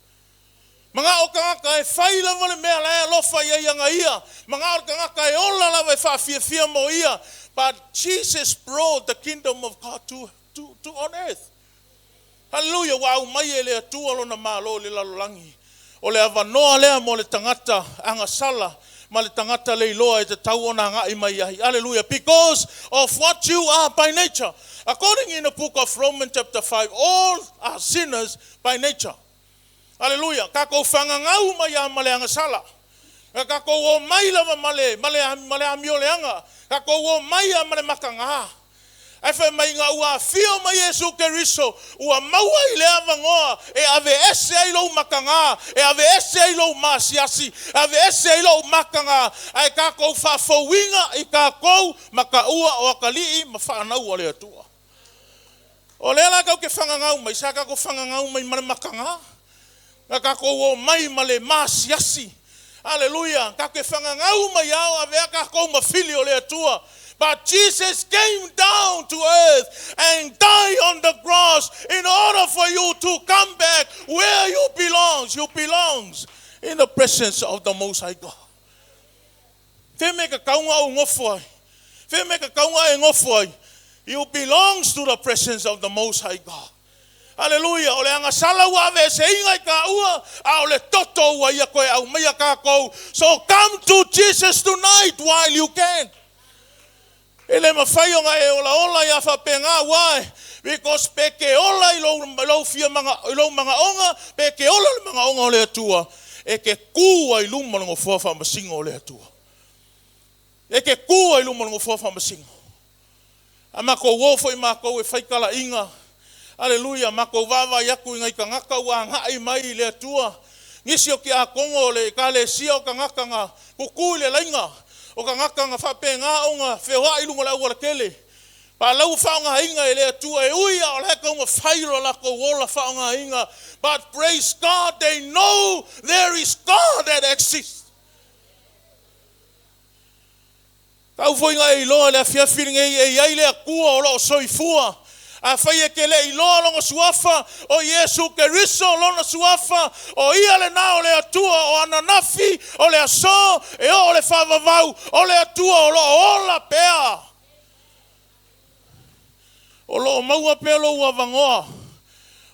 Manao tagata e fai lava le mea la e alofa i ai ana ia. Manao le tagata e ola lava e faafiafia mo ia. But Jesus brought the kingdom of God to, to, to on earth. Haleluia! Ua aumai e le Atua Lona Malo i le lalolagi. O le avanoa lea mo le tagata agasala ma le tagata leiloa e tatau ona agai mai ai. Haleluia! Because of what you are by nature. According in the book of Romans chapter 5, all are sinners by nature. Haleluia! Tatou fagagau mai lava ma le agasala. Na tatou omai lava ma le, ma le, ma le amioleaga. Tatou omai lava ma le mataga. Ae fai mai ina ua afio mai Iesu Keriso, ua maua i le avanoa e aveese ai lou mataga, e aveese ai lou maasiasi, e aveese ai lou mataga, ae tatou faafouina i tatou mataua o atalii ma fanau a le Atua. O lea la tatou te fagagau mai, sa tatou fagagau mai ma le mataga. Na tatou omai ma le maasiasi. Aleluia! Tatou te fagagau mai lava o avea tatou ma fili o le Atua. But Jesus came down to earth and died on the cross in order for you to come back where you belongs. You belongs in the presence of the Most High God. Fe me ka kaunga o ngofo ai. Fe me ka kaunga e ngofo ai. You belongs to the presence of the Most High God. Hallelujah. O le anga sala ua ave se inga i ka ua, a o le toto ua ia koe au maia kākou. So come to Jesus tonight while you can. E le mawhai o ngā e ola ola i a whapenga wai. Because pe ke ola i lou, lou fia manga, i lou manga onga, pe ke ola le manga onga o le atua, e ke kua i luma le ngofoa whaamasinga o le atua. E ke kua i luma le ngofoa whaamasinga. A makou o foi makou e fai kalaiga. Aleluia, makou vaavaai atu i nai tagata ua agai mai i le Atua. Nisi o tiakono o le ekalesia o tagata na kukū i le laina, o tagata na faapena ona feoai i luga o le aualatele. Palau ua faaaogaina e le Atua e ui a o la e taumafai lo latou ola faaaogaina, but praise God they know there is God that exists. Tau foi na e iloa i le afiafi lenei e i ai le Atua o lo o soifua. Afai e te le iloa Lona Suafa, o Iesu Keriso Lona Suafa, o Ia lena o le Atua o ananafi, o le aso, e oo le faavavau, o le Atua o lo o ola pea. O lo o maua pea lou avanoa.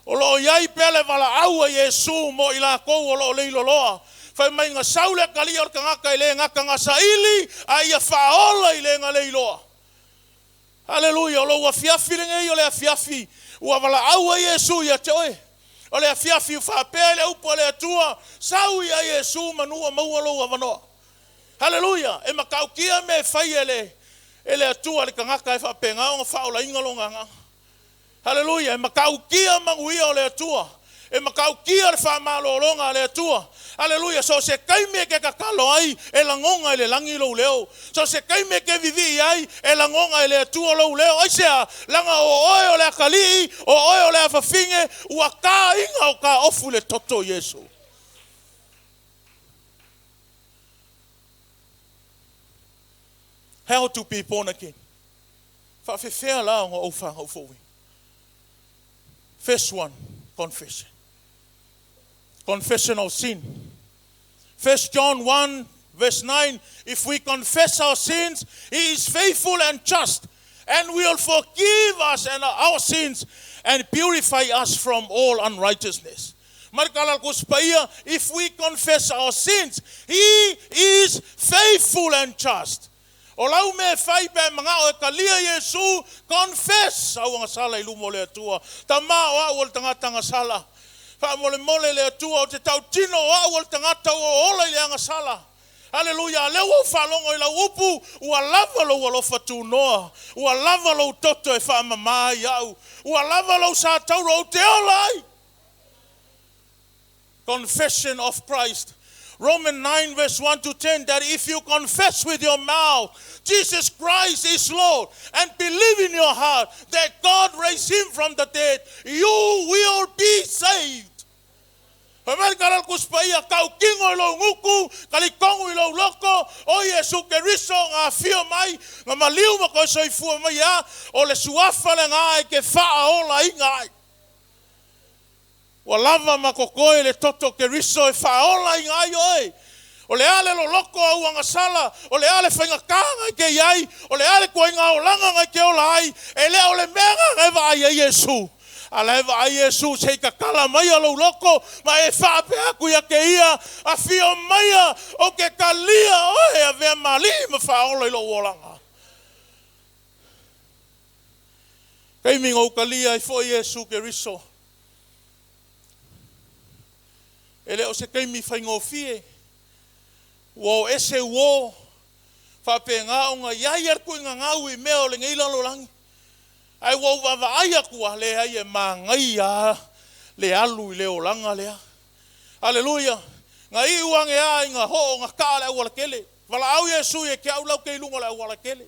O lo o i ai pea le valaau a Iesu mo i lakou o lo o leiloloa. Fai mai na sau le akalii o le tagata e le gata na saili, a ia faaola i le na leiloa. Haleluia! O lou afiafi lenei o le afiafi ua valaau ai Iesu ia te oe. O le afiafi ua faapea ai le upu a le Atua, Sau ia Iesu manu ua maua lou avanoa. Haleluia! E matautia mea e fai e le e le Atua i le tagata e faapena ona faaolaina lona agaga. Haleluia! E matautia manuia o le Atua. E matautia le faamalologa a le Atua. Haleluia! So o se taimi e te tatalo ai, e lagona e le lagi lou leo. So o se taimi e te vivii ai, e lagona e le Atua lou leo. Aisea? Leaga o oe o le atalii, o oe o le afafine, ua taina o ta ofu i le toto o Iesu. How to be born again. Faafefea la ona ou fanau fou ai? First one, confession. Confession of sin. First John 1 verse 9, if we confess our sins, he is faithful and just and will forgive us and our sins and purify us from all unrighteousness. Ma le tala a le Tusi Paia, if we confess our sins, he is faithful and just. O lau mea e fai pe a e manao e talia Iesu, confess au agasala i luma o le Atua. Tama o au o le tagata agasala. Faamolemole le Atua ou te tautino o au o le tagata ua ola i le agasala. Aleluia! A lea ua ou faalogo i lau upu, ua lava lou alofa tunoa, ua lava lou toto e faamama ai au, ua lava lou sa tauro ou te ola ai. Confession of Christ. Romans 9 verse 1 to 10, that if you confess with your mouth Jesus Christ is Lord and believe in your heart that God raised him from the dead, you will be saved. Fai mai le tala a le Tusi Paia, Kau kino i lou gutu, talitonu i lou loto, o Iesu Keriso na afio mai, na maliu ma toe soifua mai ia, o le suafa lena e te faaolaina ai. Ua lava ma totoe le toto o Keriso e faaolaina ai oe. O le a le loloto o au agasala, o le a le faigata na e te i ai, o le a le ituaiga olaga na e te ola ai, e le o le mea lena na e vaai ai Iesu. A la e vaai Iesu se i tatala maia lou loto ma e faapea atu ia te ia, Afio maia, ou te talia oe e avea ma alii ma faaola i lou olaga. Taimi na ou talia ai foi Iesu Keriso, e le o se taimi faigofie, ua o ese uo, faapena ona i ai a le tuuina gau i mea o lenei lalolagi. Ae ua ou vaavaai atu a leai e manaia a le alu i le olaga lea. Aleluia! Na iu ane a ina hoo na taa le aualatele. Valaau Iesu ia te au lau te i luga o le aualatele.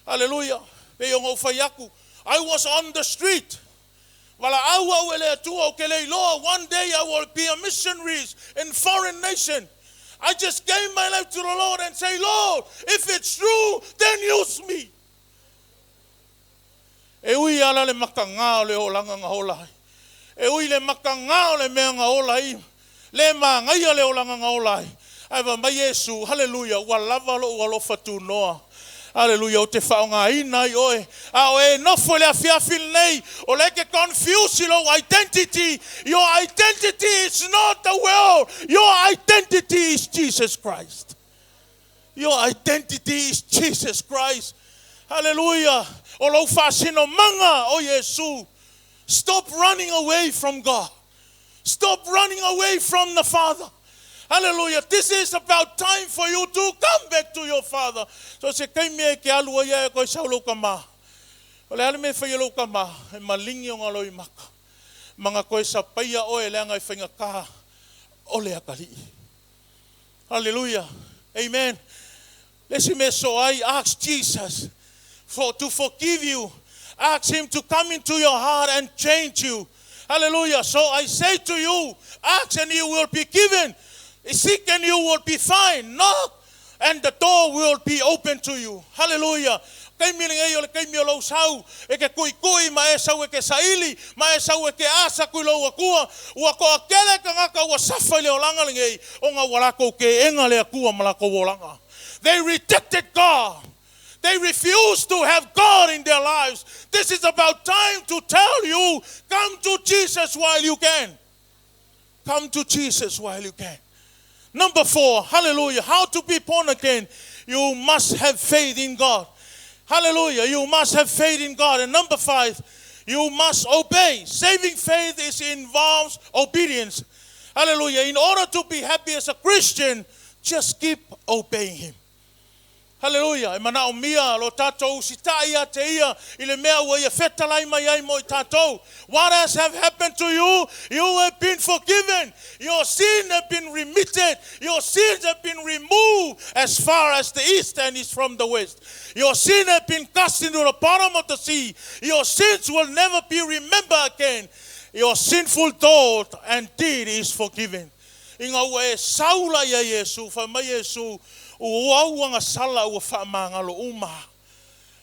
Aleluia! Pei ona ou fai atu, I was on the street. Valaau au e le Atua, ou te le iloa, one day I will be a missionaries in foreign nation. I just gave my life to the Lord and say, Lord, if it's true, then use me. E ui ala le makagā o le olaga na ola ai. E ui le makagā o le mea na ola ai. Le magaia le olaga na ola ai. Ae fai mai Iesu, haleluia, ua lava lo'u alofa tunoa. Haleluia, ou te faaaogaina ai oe. A o e nofo i le afiafi lenei, o lea e te confuse i lou identity. Your identity is not the world. Your identity is Jesus Christ. Your identity is Jesus Christ. Haleluia. O lou faasinomaga o Iesu. Stop running away from God. Stop running away from the Father. Hallelujah. This is about time for you to come back to your Father. So se taimi e ke alu ai e koe sau lou kamā. O le a le mea e fai e lou kamā, e maligi ona loimaka. Ma na koe sapaia oe leaga e faigata o le atalii. Hallelujah. Amen. Le isi mea so ai, ask Jesus for to forgive you. Ask him to come into your heart and change you. Hallelujah. So I say to you, ask and you will be given. Seek and you will be find. Knock and the door will be open to you. Hallelujah. Taimi lenei o le taimi o lou sau e ke kuʻikuʻi ma e sau e ke saili ma e sau e ke asa aku i lou Atua. Ua toatele tagata ua safa i le olaga lenei ona ua latou teena le Atua ma latou olaga. They rejected God. They refused to have God in their lives. This is about time to tell you, come to Jesus while you can. Come to Jesus while you can. Number 4, hallelujah, how to be born again. You must have faith in God. Hallelujah, you must have faith in God. And number 5, you must obey. Saving faith is involves obedience. Hallelujah. In order to be happy as a Christian, just keep obeying Him. Haleluia! E manaomia lo tatou usitai ia te ia i le mea ua ia fetalai mai ai mo i tatou. What has have happened to you? You have been forgiven. Your sin have been remitted. Your sins have been removed as far as the east and is from the west. Your sin have been cast into the bottom of the sea. Your sins will never be remembered again. Your sinful thought and deed is forgiven. Ina ua e sau la ia Iesu, fai mai Iesu, Ua au agasala ua faamagalo uma.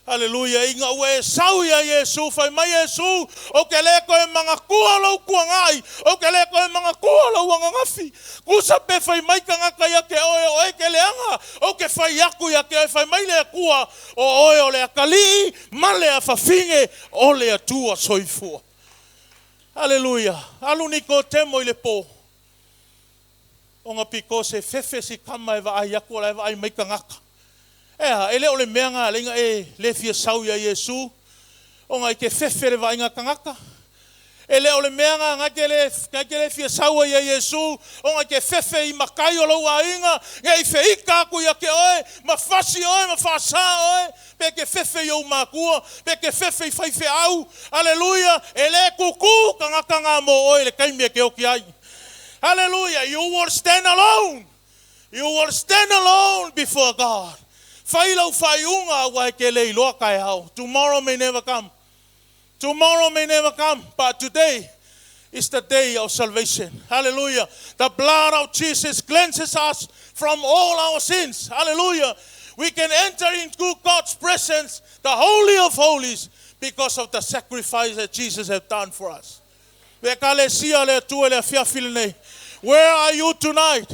Aleluia. Ina ua e sau ia Iesu, fai mai Iesu, Ou te le toe manatua lou tuanai, ou te le toe manatua lou ananafi. Tusa pe fai mai tagata ia te oe o oe ke leaga, ou te fai atu ia te oe, fai mai le Atua, o oe o le atalii ma le afafine o le Atua soifua. Aleluia. Alu Nikotemo i le po. Ona because e fefe si tama e vaai atu o la e vaai mai tagata. E a, e le o le mea na alai na e le fia sau ia Iesu, ona i te fefe le vaaiga tagata. E le o le mea na na te le, na te le fia sau ai ia Iesu, ona i te fefe i matai o lou aiga, nei feita atu ia te oe, ma fasi oe, ma faasa oe, pe te fefe i ou matua, pe te fefe i faifeau. Aleluia, e le kuku tagata na mo oe i le taimi e te oti ai. Hallelujah. You will stand alone. You will stand alone before God. Fai lau faaiuga aua e te le iloa taeao. Tomorrow may never come. Tomorrow may never come, but today is the day of salvation. Hallelujah. The blood of Jesus cleanses us from all our sins. Hallelujah. We can enter into God's presence, the Holy of Holies, because of the sacrifice that Jesus has done for us. Le Ekalesia a le Atua i le afiafi lenei. Where are you tonight?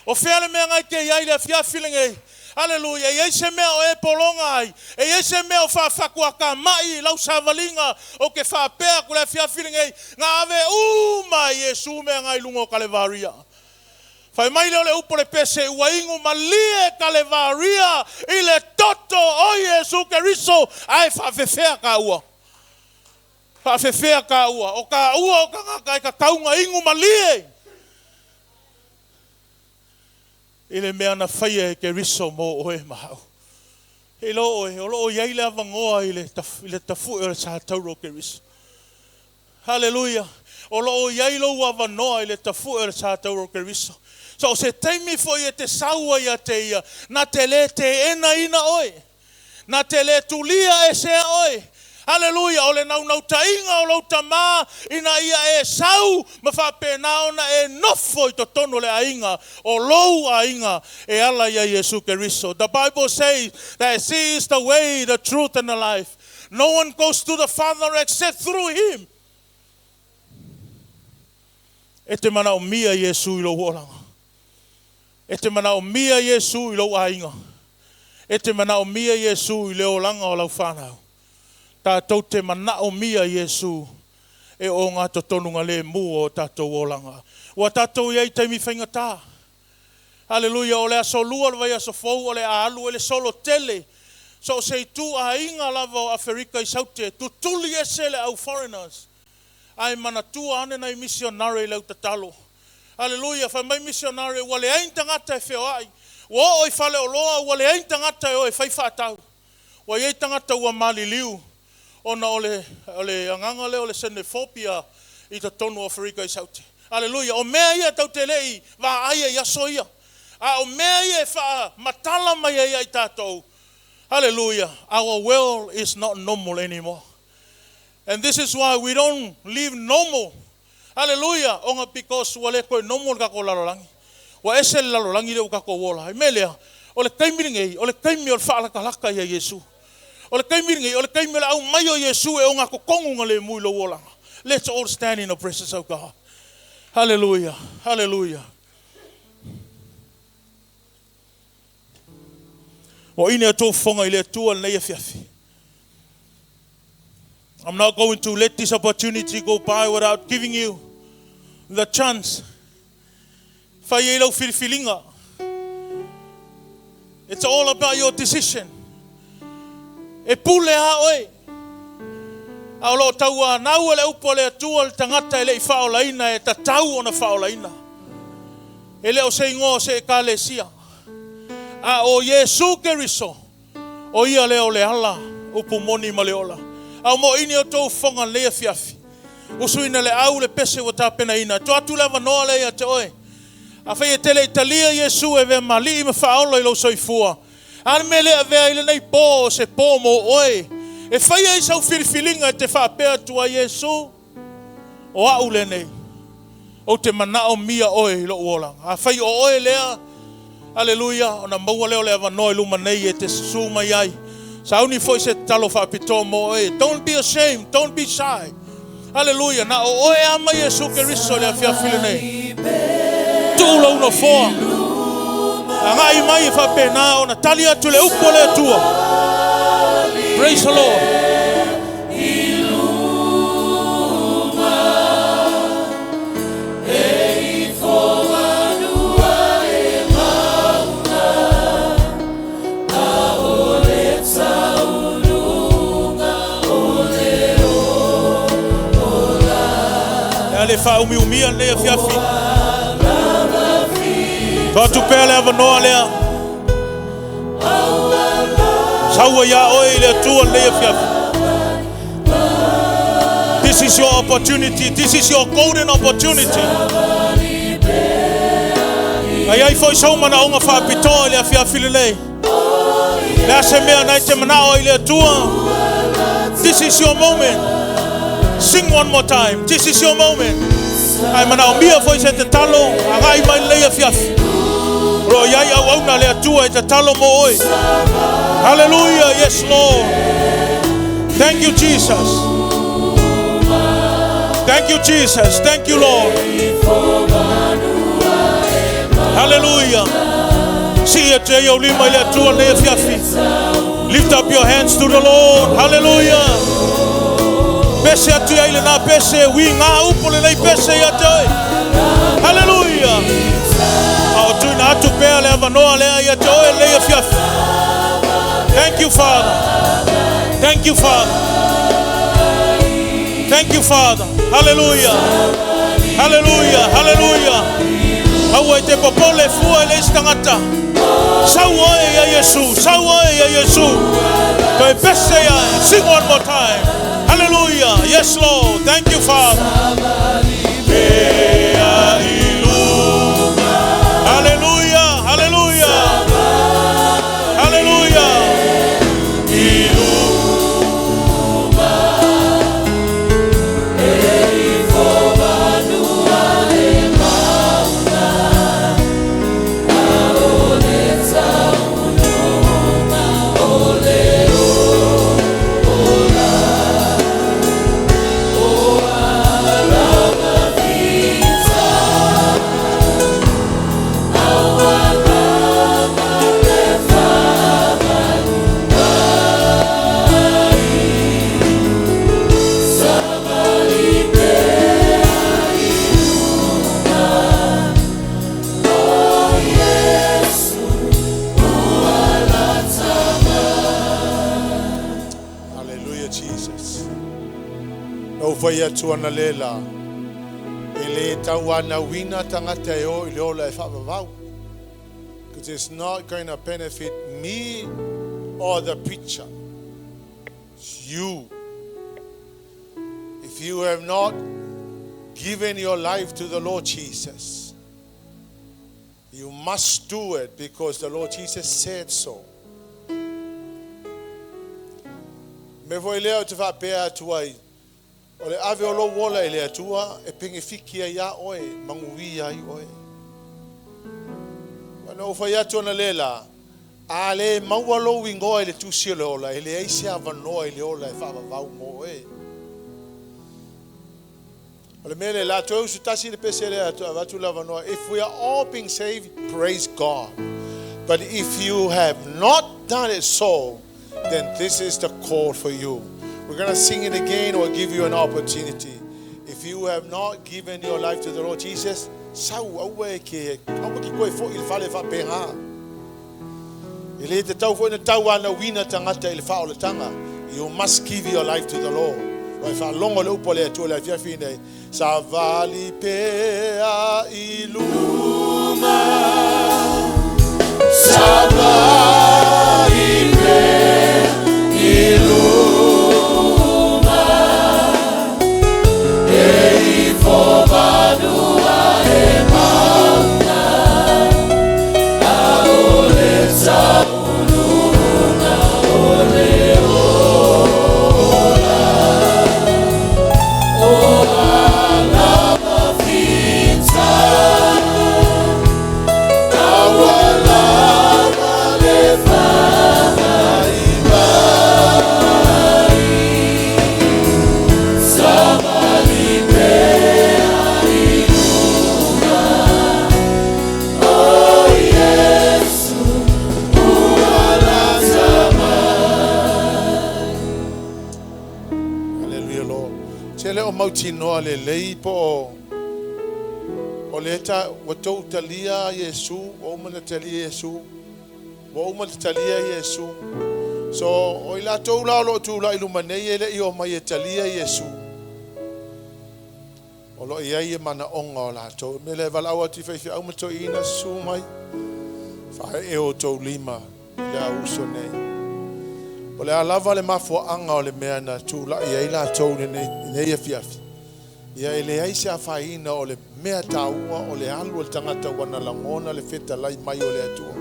O fea le mea ngai te iai le afiafi lenei? Aleluia, e iai se mea o e pologa ai, e iai se mea o faafatua mai i lau savaliga o ke faapea atu le afiafi lenei, na ave uma e Iesu mea ngai luga o Kalevaria. Fai mai lea o le upu o le pese, ua inu malie Kalevaria i le toto o Iesu Keriso, ae faafefea taua. Faafefea taua, o taua o tagata e tatau ona inu malie i le mea na faia e Keriso mo oe ma au. E iloa oe, o lo o i ai le avanoa i le, i le tafue o le sa tauro o Keriso. Haleluia! O lo o i ai lou avanoa i le tafue o le sa tauro o Keriso. So o se taimi foi e te sau ai ia te ia, na te le teenaina oe. Na te le tulia esea oe. Aleluia, o le naunautaiga o lou tamā ina ia e sau ma faapena ona e nofo i totonu o le aiga o lou aiga e ala ia Iesu Keriso. The Bible says that he is the way, the truth and the life. No one goes to the Father except through him. E te manaomia Iesu i lou olaga. E te manaomia Iesu i lou aiga. E te manaomia Iesu i le olaga o lau fanau. Tatou te manaomia Iesu e o ngā totonuga le mu o tatou olaga. Ua tatou i ai i taimi faigata. Haleluia, o le aso lua o le vaiaso fou o le a alu ai le solo tele so o se ituaiga lava o Aferika i Saute, tutuli ese le au foreigners ae manatua ane nai misionare i le au tatalo. Haleluia, fai mai misionare ua leai ni tagata e feoai, ua oo i faleoloa ua leai ni tagata e o e fai faatau. Ua i ai tagata ua maliliu ona o le, o le agaga lea o le xenophobia i totonu o Aferika i Saute. Aleluia. O mea ia tatou te le i vaaia i aso ia. A o mea ia e faamatala mai ai ia i tatou. Hallelujah. Our world is not normal anymore. And this is why we don't live normal. Hallelujah. Ona because ua le toe normal le tatou lalolagi. Ua ese le lalolagi lea ua tatou ola ai. Mea lea, o le taimi lenei, o le taimi o le faalatalata ia Iesu. O le taimi lenei, o le taimi o le aumai o Iesu e ogatotonu na lemu i lou olaga. Let's all stand in the presence of God. Hallelujah. Hallelujah. Ua ine outou fofoga i le Atua lenei afiafi. I'm not going to let this opportunity go by without giving you the chance. Fai ai lau filifiliga. It's all about your decision. E pule a oe. A o loo tauanau e le upu a le Atua le tagata e le i faaolaina e tatau ona faaolaina. E le o se igoa o se ekalesia. A o Iesu Keriso, o ia lea o le ala, upu moni ma le ola. A o moini o outou fofoga i lenei afiafi. Usuina le au le pese ua tapenaina. Tuu atu le avanoa lea ia te oe. Afai e te le i talia Iesu e avea ma Alii ma Faaola i lou soifua, a le mea e le avea ai lenei po o se po mo oe e fai ai sau filifiliga e te faapea atu ai, Iesu, o au lenei, ou te manaomia oe i lou olaga. Afai o oe lea, aleluia, ona maua lea o le avanoa i luma nei e te susu mai ai. Sauni foi se tatalo faapitoa mo oe. Don't be ashamed, don't be shy. Aleluia, na o oe a mai Iesu Keriso i le afiafi lenei. Tuu lou nofoa. Agai mai e faapena ona tali atu le upu a le Atua. Praise the Lord. Le a le faaumiumia lenei afiafi. Tuu atu pea le avanoa lea. Saua iā oe i le Atua lenei afiafi. This is your opportunity. This is your golden opportunity. A i ai foi sou manaoga faapitoa i le afiafi lenei. Le a se mea na e te manao ai i le Atua. This is your moment. Sing one more time. This is your moment. Ae manaomia foi se tatalo, agai mai lenei afiafi. O lo o i ai auauna a le Atua e tatalo mo oe. Hallelujah. Yes, Lord. Thank you, Jesus. Thank you, Jesus. Thank you, Lord. Hallelujah. Sii atu ai ou lima i le Atua lenei afiafi. Lift up your hands to the Lord. Hallelujah. Pese atu ai lena pese, ui ngā upu lenei pese ia te oe. Hallelujah. A o tuina atu pea le avanoa lea ia te oe lenei afiafi. Thank you, Father. Thank you, Father. Thank you, Father. Hallelujah. Hallelujah. Hallelujah. Aua e te popole fua i le isi tagata. Sau oe ia Iesu. Sau oe ia Iesu. Toe pese ia. Sing one more time. Hallelujah. Yes, Lord. Thank you, Father. Pea i luga. Hallelujah. Hallelujah. Hallelujah. I luga. fai atu ana le la, e le tauanauina tagata e o i le ola e faavavau. Because it's not going to benefit me or the preacher. It's you. If you have not given your life to the Lord Jesus, you must do it because the Lord Jesus said so. Me foi lea o te faapea atu ai, o le ave o lou ola i le Atua e pegefiki ai iā oe, manuia ai oe. Na ou fai atu ana le la, a le maua lou igoa i le tusi o le ola, e leai se avanoa i le ola e faavavau mo oe. O le mea le la, toe usu tasi le pese lea atu, avatu le avanoa. If we are all being saved, praise God. But if you have not done it so, then this is the call for you. We're going to sing it again or give you an opportunity. If you have not given your life to the Lord Jesus, sau aua e ke, aua ki koe fo'i le fale whapenga. E le te tau foi na tau ana wina tangata i le whaolatanga. You must give your life to the Lord. Wai whaalongo le upo le atua le afiafi nei. Sa vali pea i luma. Sa vali pea i luma. E ifo vanua e mauna. A o le taunuuga o le ola. O ala mafita, aua lava le faavaivai. Savali pea i luga, o Iesu ua lata mai. Hallelujah, Lord. Te le o mautinoa le lei po o le ta ua tou talia Iesu, ua uma na talia Iesu, ua uma na talia Iesu. So, o i latou la o loo tula'i luma nei e le'i o mai e talia Iesu. O loo i ai e manaoga o latou. Me le valaau atu i faifeau ma toeaiina susu mai. Faaee o tou lima i le auso nei. O le a lava le mafuaaga o le mea na tula'i ai latou lenei nei afiafi. Ia e leai se afaina o le mea taua o le alu o le tagata ua na lagona le fetalai mai o le Atua.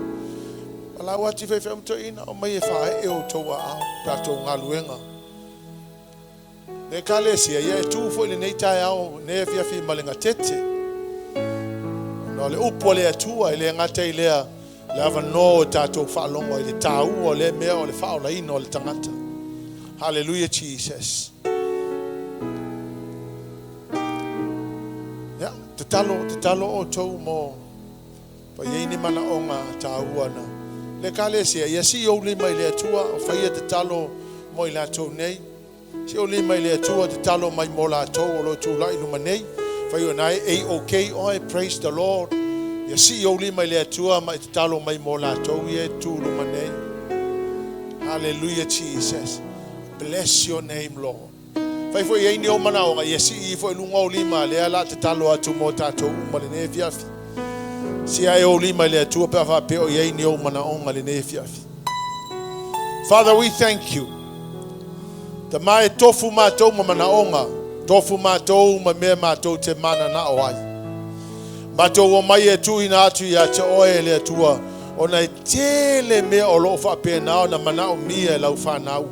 Valaau atu i faifeau ma toeaiina o mai e faaee o tou aao tatou galuega. Le ekalesia ia e tu foi lenei taeao nei afiafi ma le gatete. Ona o le upu a le Atua e le gata i lea le avanoa o tatou faalogo i le taua o le mea o le faaolaina o le tagata. Hallelujah, Jesus. Ia, tatalo, tatalo outou mo pa i ai ni manaoga taua na. Le ekalesia, ia sii ou lima i le Atua, o faia tatalo mo i latou nei. Si o lima i le Atua, tatalo mai mo latou o lo tula'i luma nei. Fai o nai A-OK oe, praise the Lord. Ia sii ou lima i le Atua ma i tatalo mai mo latou ia e tu luma nei. Hallelujah, Jesus. Bless your name, Lord. Fai foi ai ni o manaoga, ia sii ifo i luga o lima, lea la tatalo atu mo tatou uma lenei afiafi. Si ae o lima i le Atua pe a faapea o i ai ni ou manaoga lenei afiafi. Father, we thank you. Tama e tofu matou ma manaoga, tofu matou ma mea matou te mananao ai. Matou o mai e tuuina atu ia te oe e le Atua, ona e tele mea o loo faapena ona manaomia e lau fanau.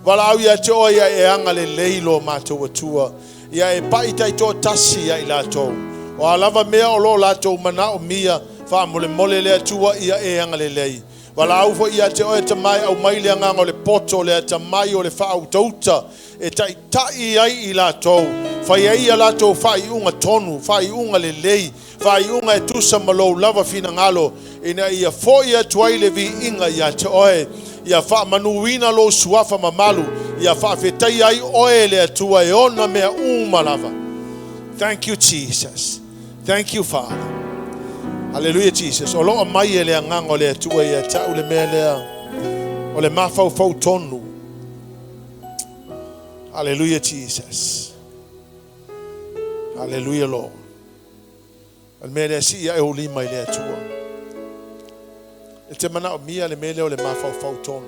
Valaau ia te oe ia e agalelei lo matou Atua, ia e pai taitoatasi ia i latou. O a lava mea o loo latou manaomia, faamolemole le Atua ia e agalelei. Valaau foi ia te oe tamai au mai le agaga o le poto le atamai o le faautauta e taitai ai i latou. Fai ai ia latou faaiuga tonu, faaiuga lelei, faaiuga e tusa ma lou lava finagalo, ina ia foi atu ai le viiga ia te oe. Ia faamanuina lou suafa mamalu, ia faafetaia ai oe le Atua e ona mea uma lava. Thank you, Jesus. Thank you, Father. Hallelujah, Jesus. O loo mai e le agaga o le Atua ia ta'u le mea lea o le mafaufau tonu. Hallelujah, Jesus. Hallelujah, Lord. O le mea lea sii ae ou lima i le Atua. E te manaomia le mea lea o le mafaufau tonu.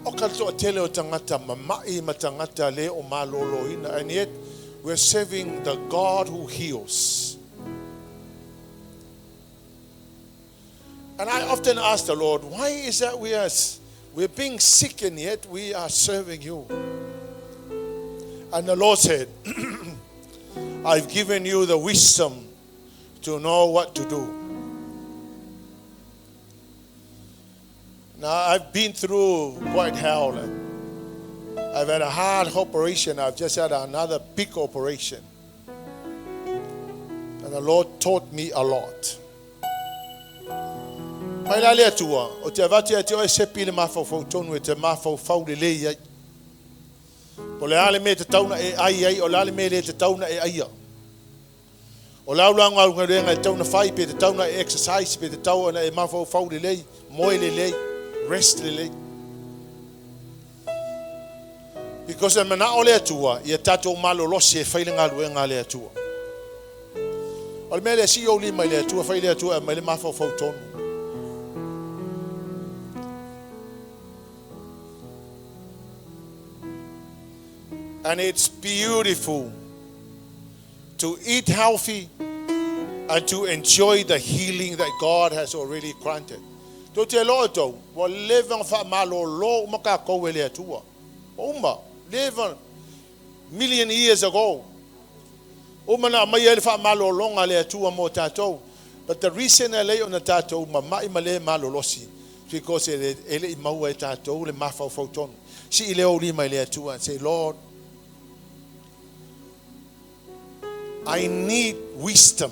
O ka toatele o tagata mama'i ma tagata le o malōlōina. And yet, we're serving the God who heals. And I often ask the Lord, why is that we're being sick and yet we are serving you? And the Lord said, I've given you the wisdom to know what to do. Now, I've been through quite hell. I've had a hard operation. I've just had another big operation. And the Lord taught me a lot. Mai la le Atua, o te avatu ia te oe sepi le mafaufau tonu e te mafaufau lelei ai. O le a le mea e tatau ona e ai ai, o le a le mea e le tatau ona e aia. O le a ula galuega e tatau ona fai, pe tatau ona e exercise, pe tatau ona e mafaufau lelei, moe lelei, rest lelei. Because e manao le Atua, ia tatou malolosi e fai le galuega a le Atua. O le mea lea, sii ou lima i le Atua, fai le Atua e aumai le mafaufau tonu. And it's beautiful to eat healthy and to enjoy the healing that God has already granted. Tou te iloa outou, ua leva ona faamalōlō uma kākou e le Atua. Ua uma, leva, million years ago. Uma na aumaia ai le faamalōlōga a le Atua mo tatou. But the reason e alai ona tatou mama'i ma le malolosi, because e le, e le i maua e tatou le mafaufau tonu. Sii lea ou lima i le Atua and say, Lord, I need wisdom.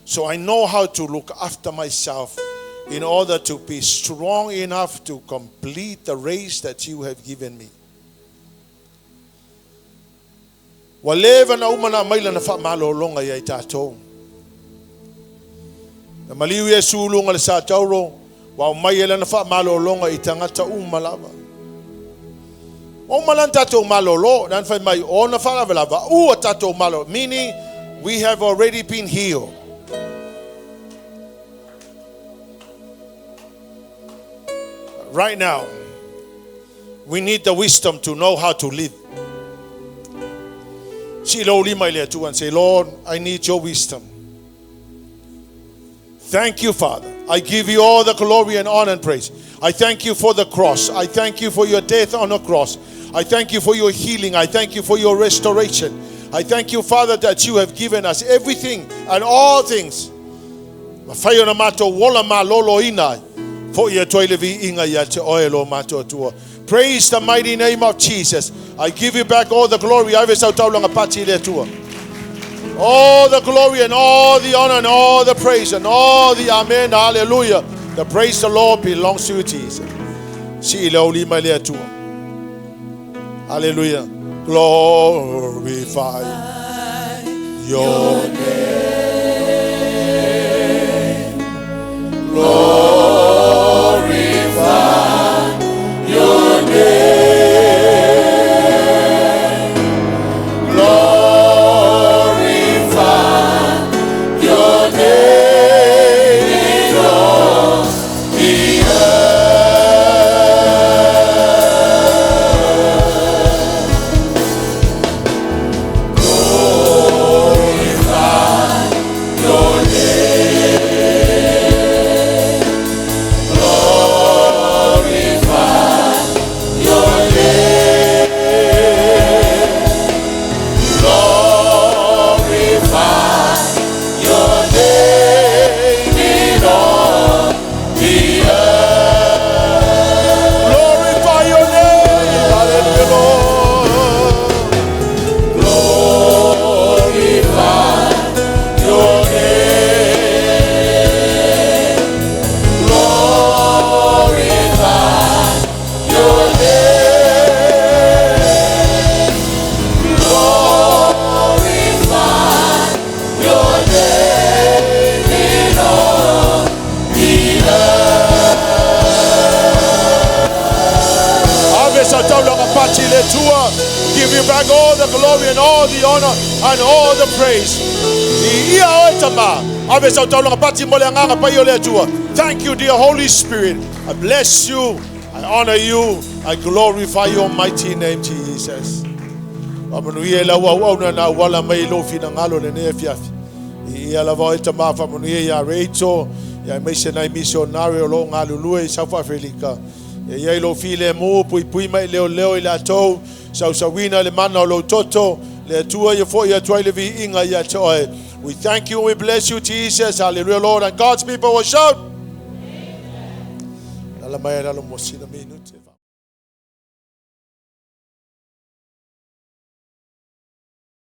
So I know how to look after myself in order to be strong enough to complete the race that you have given me. Ua leva na uma na aumai lana faamalologa ia i tatou. Na maliu Iesu i luga o le satauro, ua aumai ai lana faamalologa i tagata uma lava. Ua uma la ona tatou malolo, lana fai mai, ona faalavelava, ua tatou malolo, meaning we have already been healed. Right now, we need the wisdom to know how to live. Sii lou lima i le Atua and say, Lord, I need your wisdom. Thank you, Father. I give you all the glory and honor and praise. I thank you for the cross. I thank you for your death on the cross. I thank you for your healing. I thank you for your restoration. I thank you, Father, that you have given us everything and all things. Mafai ona matou ola malōlōina ai, foʻi atu ai le viiga ia te oe lo matou Atua. Praise the mighty name of Jesus. I give you back all the glory. Ave sau taulaga pati i le Atua. All the glory and all the honor and all the praise and all the amen. Hallelujah. The praise the Lord belongs to you, Jesus. Sii le ou lima i le Atua. Hallelujah. Glorify your name. Glorify your name. Glorify your name in all the earth. Glorify your name. all the glory and all the honor and all the praise. I ia oe tama. Ave sau taulaga pati mo le agaga paia o le Atua. Thank you, dear Holy Spirit. I bless you. I honor you. I glorify your mighty name, Jesus. Faamanuia i lau auauna na auala mai i lou finagalo i lenei afiafi. Viia lava oe Tama, faamanuia iā Rachel, aemaise nai misionare o lo o galulue i South Afelika. Ia i ai lou filemu, puipui ma e leoleo i latou, sausauina i le mana o lou toto, le Atua ia fo'i atu ai le viiga ia te oe. We thank you and we bless you, Jesus. Hallelujah, Lord. And God's people will shout. Lala mai i lalo mo sina minute.